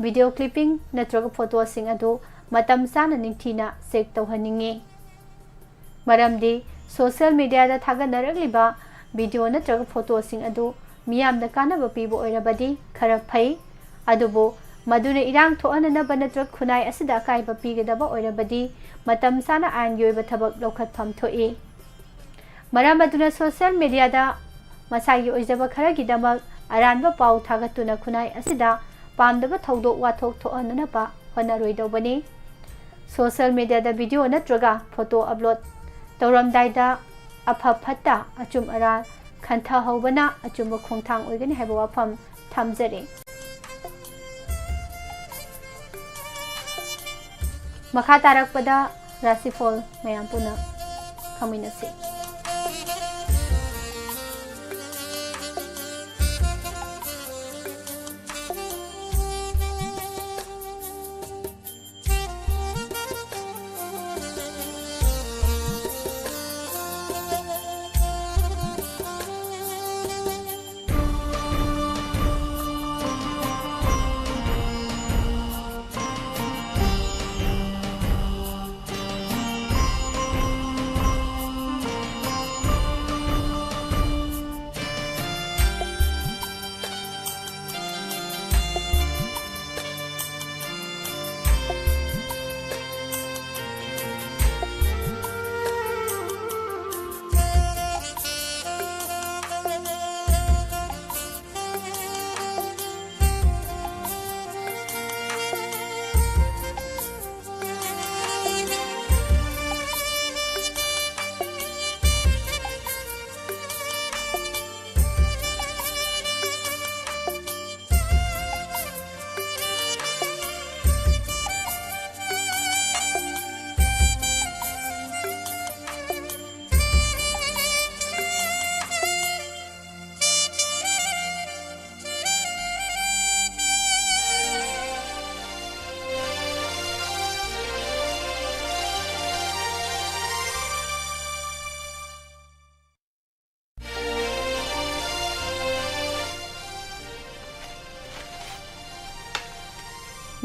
video clipping ꯅꯠꯇ꯭ꯔꯒ photoꯁꯤꯡ ꯑꯗꯨ ꯃꯇꯝ ꯆꯥꯅ ꯅꯤꯡꯊꯤꯅ check ꯇꯧꯍꯟꯅꯤꯡꯉꯤ꯫ ꯃꯔꯝꯗꯤ social mediaꯗ ꯊꯥꯒꯠꯅꯔꯛꯂꯤꯕ video ꯅꯠꯇ꯭ꯔꯒ photoꯁꯤꯡ ꯑꯗꯨ ꯃꯤꯌꯥꯝꯗ ꯀꯥꯟꯅꯕ ꯄꯤꯕ ꯑꯣꯏꯔꯕꯗꯤ ꯈꯔ ꯐꯩ, ꯑꯗꯨꯕꯨ ꯃꯗꯨꯅ ꯏꯔꯥꯡ ꯊꯣꯛꯍꯟꯅꯅꯕ ꯅꯠꯇ꯭ꯔꯒ ꯈꯨꯟꯅꯥꯏ ꯑꯁꯤꯗ ꯑꯀꯥꯏꯕ ꯄꯤꯒꯗꯕ ꯑꯣꯏꯔꯕꯗꯤ ꯃꯇꯝ ꯆꯥꯅ ꯑꯥꯏꯟꯒꯤ ꯑꯣꯏꯕ ꯊꯕꯛ ꯂꯧꯈꯠꯐꯝ ꯊꯣꯛꯏ꯫ ꯃꯔꯝ ꯑꯗꯨꯅ social media ꯗ ꯃꯁꯥꯒꯤ ꯑꯣꯏꯖꯕ ꯈꯔꯒꯤꯗꯃꯛ ꯑꯔꯥꯟꯕ ꯄꯥꯎ ꯊꯥꯒꯠꯇꯨꯅ ꯈꯨꯟꯅꯥꯏ ꯑꯁꯤꯗ ꯄꯥꯝꯗꯕ ꯊꯧꯗꯣꯛ ꯋꯥꯊꯣꯛ ꯊꯣꯛꯍꯟꯅꯅꯕ ꯍꯣꯠꯅꯔꯣꯏꯗꯧꯕꯅꯤ꯫ Social media ꯗ video ꯅꯠꯇ꯭ꯔꯒ photo upload ꯇꯧꯔꯝꯗꯥꯏꯗ ꯑꯐ ꯐꯠꯇ ꯑꯆꯨꯝ ꯑꯔꯥꯟ ꯈꯟꯊꯍꯧꯕꯅ ꯑꯆꯨꯝꯕ ꯈꯣꯡꯊꯥꯡ ꯑꯣꯏꯒꯅꯤ ꯍꯥꯏꯕ ꯋꯥꯐꯝ ꯊꯝꯖꯔꯤ꯫ ꯃꯈꯥ ꯇꯥꯔꯛꯄꯗ ꯔꯥꯁꯤꯐꯣꯜ ꯃꯌꯥꯝ ꯄꯨꯟꯅ ꯈꯪꯃꯤꯟꯅꯁꯤ꯫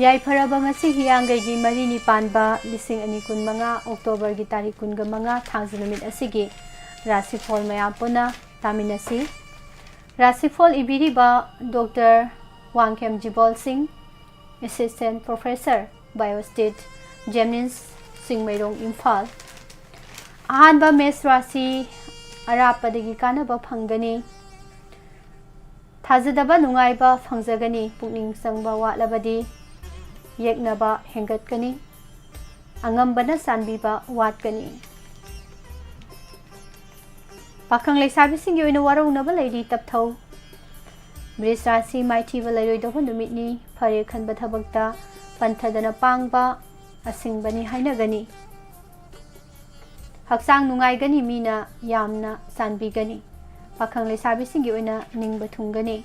ꯌꯥꯏꯐꯔꯕ ꯉꯁꯤ ꯍꯤꯌꯥꯡꯒꯩꯒꯤ ꯃꯔꯤꯅꯤ ꯄꯥꯟꯕ ꯂꯤꯁꯤꯡ ꯑꯅꯤ ꯀꯨꯟꯃꯉꯥ October ꯒꯤ ꯇꯥꯔꯤꯛ ꯀꯨꯟꯃꯉꯥ ꯊꯥꯡꯖ ꯅꯨꯃꯤꯠ ꯑꯁꯤꯒꯤ ꯔꯥꯁꯤꯐꯣꯜ ꯃꯌꯥꯝ ꯄꯨꯟꯅ ꯇꯥꯃꯤꯟꯅꯁꯤ꯫ ꯔꯥꯁꯤꯐꯣꯜ ꯏꯕꯤꯔꯤꯕ Doctor ꯋꯥꯡꯈꯦꯝ ꯖꯤꯕꯣꯜ ꯁꯤꯡ, Assistant Professor, Biostat, JAMNIMS, Chingmeirong, Imphal. ꯑꯍꯥꯟꯕ ꯃꯦꯁ ꯔꯥꯁꯤ ꯑꯔꯥꯞꯄꯗꯒꯤ ꯀꯥꯟꯅꯕ ꯐꯪꯒꯅꯤ꯫ ꯊꯥꯖꯗꯕ ꯅꯨꯡꯉꯥꯏꯕ ꯐꯪꯖꯒꯅꯤ꯫ ꯄꯨꯛꯅꯤꯡ ꯆꯪꯕ ꯋꯥꯠꯂꯕꯗꯤ ꯌꯦꯛꯅꯕ ꯍꯦꯟꯒꯠꯀꯅꯤ꯫ ꯑꯉꯝꯕꯅ ꯆꯥꯟꯕꯤꯕ ꯋꯥꯠꯀꯅꯤ꯫ ꯄꯥꯈꯪ ꯂꯩꯁꯥꯕꯤꯁꯤꯡꯒꯤ ꯑꯣꯏꯅ ꯋꯥꯔꯧꯅꯕ ꯂꯩꯔꯤ꯫ ꯇꯞꯊꯧ꯫ ꯕ꯭ꯔꯤꯖ ꯔꯥꯁꯤ ꯃꯥꯏꯊꯤꯕ ꯂꯩꯔꯣꯏꯗꯧꯕ ꯅꯨꯃꯤꯠꯅꯤ꯫ ꯐꯔꯦ ꯈꯟꯕ ꯊꯕꯛꯇ ꯄꯟꯊꯗꯅ ꯄꯥꯡꯕ ꯑꯁꯤꯡꯕꯅꯤ ꯍꯥꯏꯅꯒꯅꯤ꯫ ꯍꯛꯆꯥꯡ ꯅꯨꯡꯉꯥꯏꯒꯅꯤ꯫ ꯃꯤꯅ ꯌꯥꯝꯅ ꯆꯥꯟꯕꯤꯒꯅꯤ꯫ ꯄꯥꯈꯪ ꯂꯩꯁꯥꯕꯤꯁꯤꯡꯒꯤ ꯑꯣꯏꯅ ꯅꯤꯡꯕ ꯊꯨꯡꯒꯅꯤ꯫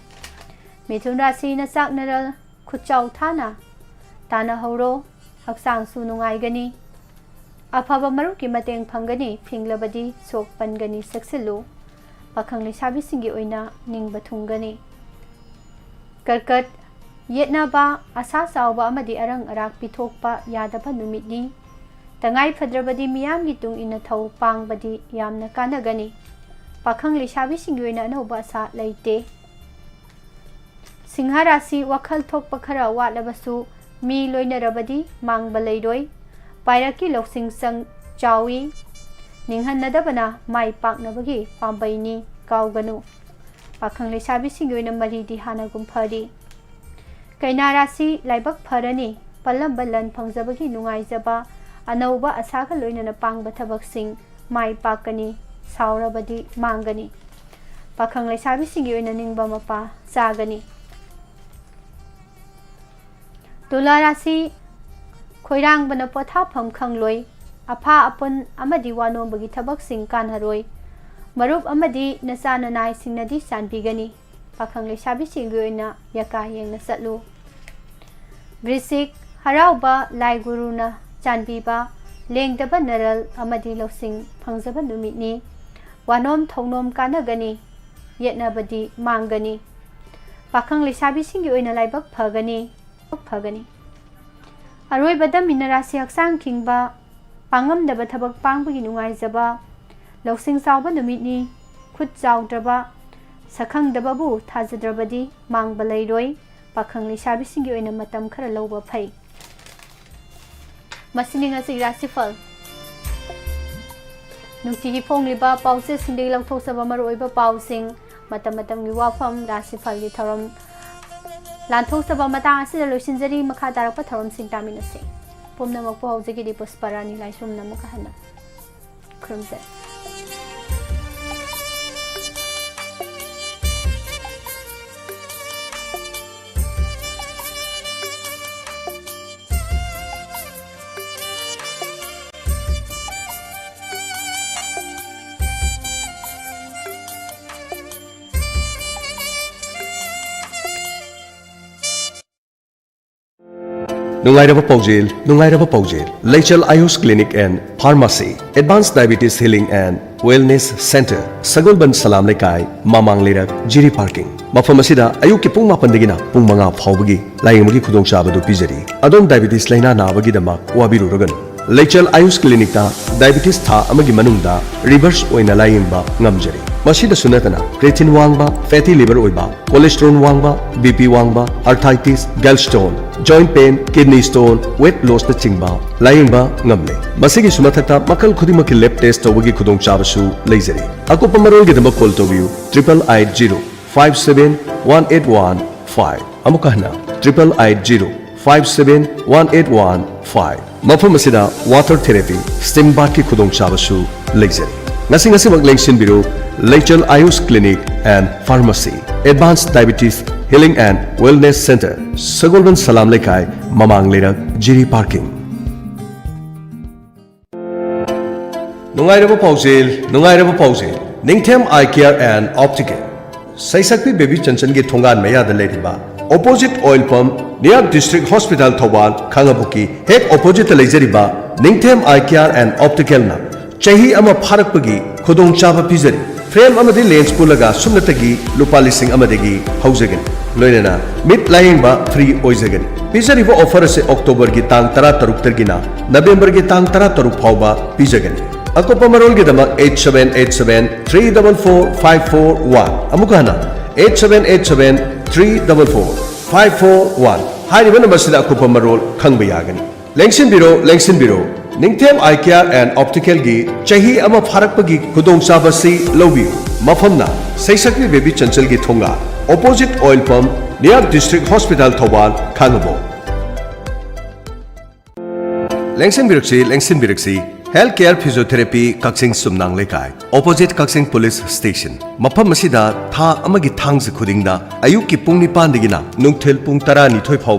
ꯃꯤꯊꯨꯟ ꯔꯥꯁꯤꯅ ꯆꯥꯛꯅꯔ ꯈꯨꯠꯆꯥꯎ ꯊꯥꯅ ꯇꯥꯟꯅꯍꯧꯔꯣ꯫ ꯍꯛꯆꯥꯡꯁꯨ ꯅꯨꯡꯉꯥꯏꯒꯅꯤ꯫ ꯑꯐꯕ ꯃꯔꯨꯞꯀꯤ ꯃꯇꯦꯡ ꯐꯪꯒꯅꯤ꯫ ꯐꯤꯡꯂꯕꯗꯤ ꯁꯣꯛ ꯄꯟꯒꯅꯤ, ꯆꯦꯛꯁꯤꯜꯂꯨ꯫ ꯄꯥꯈꯪ ꯂꯩꯁꯥꯕꯤꯁꯤꯡꯒꯤ ꯑꯣꯏꯅ ꯅꯤꯡꯕ ꯊꯨꯡꯒꯅꯤ꯫ ꯀꯔꯀꯠ, ꯌꯦꯠꯅꯕ, ꯑꯁꯥ ꯆꯥꯎꯕ ꯑꯃꯗꯤ ꯑꯔꯪ ꯑꯔꯥꯛ ꯄꯤꯊꯣꯛꯄ ꯌꯥꯗꯕ ꯅꯨꯃꯤꯠꯅꯤ꯫ ꯇꯉꯥꯏ ꯐꯗ꯭ꯔꯕꯗꯤ ꯃꯤꯌꯥꯝꯒꯤ ꯇꯨꯡ ꯏꯟꯅ ꯊꯧ ꯄꯥꯡꯕꯗꯤ ꯌꯥꯝꯅ ꯀꯥꯟꯅꯒꯅꯤ꯫ ꯄꯥꯈꯪ ꯂꯩꯁꯥꯕꯤꯁꯤꯡꯒꯤ ꯑꯣꯏꯅ ꯑꯅꯧꯕ ꯑꯁꯥ ꯂꯩꯇꯦ꯫ ꯁꯤꯡꯍ ꯔꯥꯁꯤ, ꯋꯥꯈꯜ ꯊꯣꯛꯄ ꯈꯔ ꯋꯥꯠꯂꯕꯁꯨ ꯃꯤ ꯂꯣꯏꯅꯔꯕꯗꯤ ꯃꯥꯡꯕ ꯂꯩꯔꯣꯏ꯫ ꯄꯥꯏꯔꯛꯀꯤ ꯂꯧꯁꯤꯡ ꯆꯪ ꯆꯥꯎꯏ꯫ ꯅꯤꯡꯍꯟꯅꯗꯕꯅ ꯃꯥꯏ ꯄꯥꯛꯅꯕꯒꯤ ꯄꯥꯝꯕꯩꯅꯤ, ꯀꯥꯎꯒꯅꯨ꯫ ꯄꯥꯈꯪ ꯂꯩꯁꯥꯕꯤꯁꯤꯡꯒꯤ ꯑꯣꯏꯅ ꯃꯔꯤꯗꯤ ꯍꯥꯟꯅꯒꯨꯝ ꯐꯔꯤ꯫ ꯀꯩꯅꯥ ꯔꯥꯁꯤ, ꯂꯥꯏꯕꯛ ꯐꯔꯅꯤ꯫ ꯄꯜꯂꯝꯕ ꯂꯟ ꯐꯪꯖꯕꯒꯤ ꯅꯨꯡꯉꯥꯏꯖꯕ, ꯑꯅꯧꯕ ꯑꯁꯥꯒ ꯂꯣꯏꯅꯅ ꯄꯥꯡꯕ ꯊꯕꯛꯁꯤꯡ ꯃꯥꯏ ꯄꯥꯛꯀꯅꯤ꯫ ꯁꯥꯎꯔꯕꯗꯤ ꯃꯥꯡꯒꯅꯤ꯫ ꯄꯥꯈꯪ ꯂꯩꯁꯥꯕꯤꯁꯤꯡꯒꯤ ꯑꯣꯏꯅ ꯅꯤꯡꯕ ꯃꯄꯥ ꯆꯥꯒꯅꯤ꯫ ꯇꯨꯂꯥ ꯔꯥꯁꯤ, ꯈꯣꯏꯔꯥꯡꯕꯅ ꯄꯣꯊꯥꯐꯝ ꯈꯪꯂꯣꯏ꯫ ꯑꯐꯥ ꯑꯄꯨꯟ ꯑꯃꯗꯤ ꯋꯥꯅꯣꯝꯕꯒꯤ ꯊꯕꯛꯁꯤꯡ ꯀꯥꯟꯅꯔꯣꯏ꯫ ꯃꯔꯨꯞ ꯑꯃꯗꯤ ꯅꯆꯥ ꯅꯅꯥꯏꯁꯤꯡꯅꯗꯤ ꯆꯥꯟꯕꯤꯒꯅꯤ꯫ ꯄꯥꯈꯪ ꯂꯩꯁꯥꯕꯤꯁꯤꯡꯒꯤ ꯑꯣꯏꯅ ꯌꯀꯥ ꯌꯦꯡꯅ ꯆꯠꯂꯨ꯫ ꯕ꯭ꯔꯤꯁꯤꯛ, ꯍꯔꯥꯎꯕ, ꯂꯥꯏ ꯒꯨꯔꯨꯅ ꯆꯥꯟꯕꯤꯕ, ꯂꯦꯡꯗꯕ ꯅꯔꯜ ꯑꯃꯗꯤ ꯂꯧꯁꯤꯡ ꯐꯪꯖꯕ ꯅꯨꯃꯤꯠꯅꯤ꯫ ꯋꯥꯅꯣꯝ ꯊꯧꯅꯣꯝ ꯀꯥꯟꯅꯒꯅꯤ꯫ ꯌꯦꯠꯅꯕꯗꯤ ꯃꯥꯡꯒꯅꯤ꯫ ꯄꯥꯈꯪ ꯂꯩꯁꯥꯕꯤꯁꯤꯡꯒꯤ ꯑꯣꯏꯅ ꯂꯥꯏꯕꯛ ꯐꯒꯅꯤ꯫ ꯐꯒꯅꯤ꯫ ꯑꯔꯣꯏꯕꯗ ꯃꯤꯅ ꯔꯥꯁꯤ, ꯍꯛꯆꯥꯡ ꯈꯤꯡꯕ, ꯄꯥꯡꯉꯝꯗꯕ ꯊꯕꯛ ꯄꯥꯡꯕꯒꯤ ꯅꯨꯡꯉꯥꯏꯖꯕ, ꯂꯧꯁꯤꯡ ꯆꯥꯎꯕ ꯅꯨꯃꯤꯠꯅꯤ꯫ ꯈꯨꯠ ꯆꯥꯎꯗ꯭ꯔꯕ, ꯁꯛꯈꯪꯗꯕꯕꯨ ꯊꯥꯖꯗ꯭ꯔꯕꯗꯤ ꯃꯥꯡꯕ ꯂꯩꯔꯣꯏ꯫ ꯄꯥꯈꯪ ꯂꯩꯁꯥꯕꯤꯁꯤꯡꯒꯤ ꯑꯣꯏꯅ ꯃꯇꯝ ꯈꯔ ꯂꯧꯕ ꯐꯩ꯫ ꯃꯁꯤꯅꯤ ꯉꯁꯤꯒꯤ ꯔꯥꯁꯤꯐꯜ꯫ ꯅꯨꯡꯇꯤꯒꯤ ꯐꯣꯡꯂꯤꯕ ꯄꯥꯎꯆꯦꯁꯤꯡꯗꯒꯤ ꯂꯧꯊꯣꯛꯆꯕ ꯃꯔꯨꯑꯣꯏꯕ ꯄꯥꯎꯁꯤꯡ, ꯃꯇꯝ ꯃꯇꯝꯒꯤ ꯋꯥꯐꯝ, ꯔꯥꯁꯤꯐꯜꯒꯤ ꯊꯧꯔꯝ ꯂꯥꯟꯊꯣꯛꯆꯕ ꯃꯇꯥꯡ ꯑꯁꯤꯗ ꯂꯣꯏꯁꯤꯟꯖꯔꯤ꯫ ꯃꯈꯥ ꯇꯥꯔꯛꯄ ꯊꯧꯔꯝꯁꯤꯡ ꯇꯥꯃꯤꯟꯅꯁꯤ꯫ ꯄꯨꯝꯅꯃꯛꯄꯨ ꯍꯧꯖꯤꯛꯀꯤꯗꯤ ꯄꯨꯁꯄꯔꯥꯅꯤ ꯂꯥꯏꯁ꯭ꯔꯝꯅ ꯑꯃꯨꯛꯀ ꯍꯟꯅ ꯈꯨꯔꯨꯝꯖꯔꯤ꯫ ꯅꯨꯡꯉꯥꯏꯔꯕ ꯄꯥꯎꯖꯦꯜ, ꯅꯨꯡꯉꯥꯏꯔꯕ ꯄꯥꯎꯖꯦꯜ꯫ ꯂꯩꯆꯜ ꯑꯌꯨꯁ Clinic and Pharmacy, Advanced Diabetes Healing and Wellness Center, ꯁꯒꯣꯜꯕꯟ ꯁꯂꯥꯝ ꯂꯩꯀꯥꯏ, ꯃꯃꯥꯡ ꯂꯩꯔꯛ, ꯖꯤꯔꯤ ꯄꯥꯔꯀꯤꯡ꯫ ꯃꯐꯝ ꯑꯁꯤꯗ ꯑꯌꯨꯛꯀꯤ ꯄꯨꯡ ꯃꯥꯄꯟꯗꯒꯤꯅ ꯄꯨꯡ ꯃꯉꯥ ꯐꯥꯎꯕꯒꯤ ꯂꯥꯌꯦꯡꯕꯒꯤ ꯈꯨꯗꯣꯡꯆꯥꯕ ꯑꯗꯨ ꯄꯤꯖꯔꯤ꯫ ꯑꯗꯣꯝ diabetes ꯂꯥꯏꯅꯥ ꯅꯥꯕꯒꯤꯗꯃꯛ ꯋꯥꯕꯤꯔꯨꯔꯒꯅꯨ꯫ ꯂꯩꯆꯜ ꯑꯌꯨꯁ Clinicꯇ diabetes ꯊꯥ ꯑꯃꯒꯤ ꯃꯅꯨꯡꯗ reverse ꯑꯣꯏꯅ ꯂꯥꯌꯦꯡꯕ ꯉꯝꯖꯔꯤ꯫ ꯃꯁꯤꯗꯁꯨ ꯅꯠꯇꯅ creatine ꯋꯥꯡꯕ, fatty liver ꯑꯣꯏꯕ, cholesterol ꯋꯥꯡꯕ, BP ꯋꯥꯡꯕ, arthritis, gallstone, joint pain, kidney stone, weight lossꯅꯆꯤꯡꯕ ꯂꯥꯌꯦꯡꯕ ꯉꯝꯂꯦ꯫ ꯃꯁꯤꯒꯤꯁꯨ ꯃꯊꯛꯇ ꯃꯈꯜ ꯈꯨꯗꯤꯡꯃꯛꯀꯤ lab test ꯇꯧꯕꯒꯤ ꯈꯨꯗꯣꯡꯆꯥꯕꯁꯨ ꯂꯩꯖꯔꯤ꯫ ꯑꯀꯨꯞꯄ ꯃꯔꯣꯜꯒꯤꯗꯃꯛ call ꯇꯧꯕꯤꯌꯨ triple eight zero five seven one eight one five꯫ ꯑꯃꯨꯛꯀ ꯍꯟꯅ triple eight zero five seven one eight one five꯫ ꯃꯐꯝ ꯑꯁꯤꯗ water therapy, steam bathꯀꯤ ꯈꯨꯗꯣꯡꯆꯥꯕꯁꯨ ꯂꯩꯖꯔꯤ꯫ ꯉꯁꯤ ꯉꯁꯤꯃꯛ ꯂꯦꯡꯁꯤꯟꯕꯤꯔꯨ ꯂꯩꯆꯜ ꯑꯌꯨꯁ Clinic and Pharmacy, Advanced Diabetes Healing and Wellness Center, ꯁꯒꯣꯜꯕꯟ ꯁꯂꯥꯝ ꯂꯩꯀꯥꯏ, ꯃꯃꯥꯡ ꯂꯩꯔꯛ, ꯖꯤꯔꯤ ꯄꯥꯔꯀꯤꯡ꯫ ꯅꯨꯡꯉꯥꯏꯔꯕ ꯄꯥꯎꯖꯦꯜ, ꯅꯨꯡꯉꯥꯏꯔꯕ ꯄꯥꯎꯖꯦꯜ꯫ Ningthem Eye Care and Optical, ꯁꯩꯁꯛꯄꯤ ꯕꯦꯕꯤ ꯆꯟꯆꯟꯒꯤ ꯊꯣꯡꯒꯥꯟ ꯃꯌꯥꯗ ꯂꯩꯔꯤꯕ, opposite oil pump, near District Hospital Thoubal, ꯈꯥꯡꯉꯕꯣꯛꯀꯤ ꯍꯦꯛ oppositeꯇ ꯂꯩꯖꯔꯤꯕ ꯅꯤꯡꯊꯦꯝ Eye Care and Opticalꯅ ꯆꯍꯤ ꯑꯃ ꯐꯥꯔꯛꯄꯒꯤ ꯈꯨꯗꯣꯡꯆꯥꯕ ꯄꯤꯖꯔꯤ꯫ Frame ꯑꯃꯗꯤ lens ꯄꯨꯜꯂꯒ ꯁꯨꯞꯅꯇꯒꯤ ꯂꯨꯄꯥ ꯂꯤꯁꯤꯡ ꯑꯃꯗꯒꯤ ꯍꯧꯖꯒꯅꯤ꯫ ꯂꯣꯏꯅꯅ ꯃꯤꯠ ꯂꯥꯌꯦꯡꯕ free ꯑꯣꯏꯖꯒꯅꯤ꯫ ꯄꯤꯖꯔꯤꯕ offer ꯑꯁꯤ Octoberꯒꯤ ꯇꯥꯡ ꯇꯔꯥꯇꯔꯨꯛꯇꯒꯤꯅ Novemberꯒꯤ ꯇꯥꯡ ꯇꯔꯥꯇꯔꯨꯛ ꯐꯥꯎꯕ ꯄꯤꯖꯒꯅꯤ꯫ ꯑꯀꯨꯞꯄ ꯃꯔꯣꯜꯒꯤꯗꯃꯛ eight seven eight seven three double four five four one, ꯑꯃꯨꯛꯀ ꯍꯟꯅ eight seven eight seven three double four five four one ꯍꯥꯏꯔꯤꯕ ꯅꯝꯕꯔꯁꯤꯗ ꯑꯀꯨꯞꯄ ꯃꯔꯣꯜ ꯈꯪꯕ ꯌꯥꯒꯅꯤ꯫ ꯂꯦꯡꯁꯤꯟꯕꯤꯔꯣ, ꯂꯦꯡꯁꯤꯟꯕꯤꯔꯣ, ꯅꯤꯡꯊꯦꯝ ꯑꯥꯏ ꯀꯦꯌꯔ ꯑꯦꯟ ꯑꯣꯞꯇꯤꯀꯦꯜꯒꯤ ꯆꯍꯤ ꯑꯃ ꯐꯥꯔꯛꯄꯒꯤ ꯈꯨꯗꯣꯡꯆꯥꯕꯁꯤ ꯂꯧꯕꯤꯌꯨ꯫ ꯃꯐꯝꯅ ꯁꯩꯁꯛꯄꯤ ꯕꯦꯕꯤ ꯆꯟꯆꯜꯒꯤ ꯊꯣꯡꯒꯥꯜ, opposite oil pump, near district hospital Thoubal, Khangabok. ꯂꯦꯡꯁꯤꯟꯕꯤꯔꯛꯁꯤ, ꯂꯦꯡꯁꯤꯟꯕꯤꯔꯛꯁꯤ꯫ Health care physiotherapy, Kakching Sumnang Leikai, opposite ꯀꯛꯆꯤꯡ ꯄꯨꯂꯤꯁ ꯁ꯭ꯇꯦꯁꯟ꯫ ꯃꯐꯝ ꯑꯁꯤꯗ ꯊꯥ ꯑꯃꯒꯤ ꯊꯥꯡꯖ ꯈꯨꯗꯤꯡꯗ ꯑꯌꯨꯛꯀꯤ ꯄꯨꯡ ꯅꯤꯄꯥꯟꯗꯒꯤꯅ ꯅꯨꯡꯊꯤꯜ ꯄꯨꯡ ꯇꯔꯥꯅꯤꯊꯣꯏ ꯐꯥꯎꯕ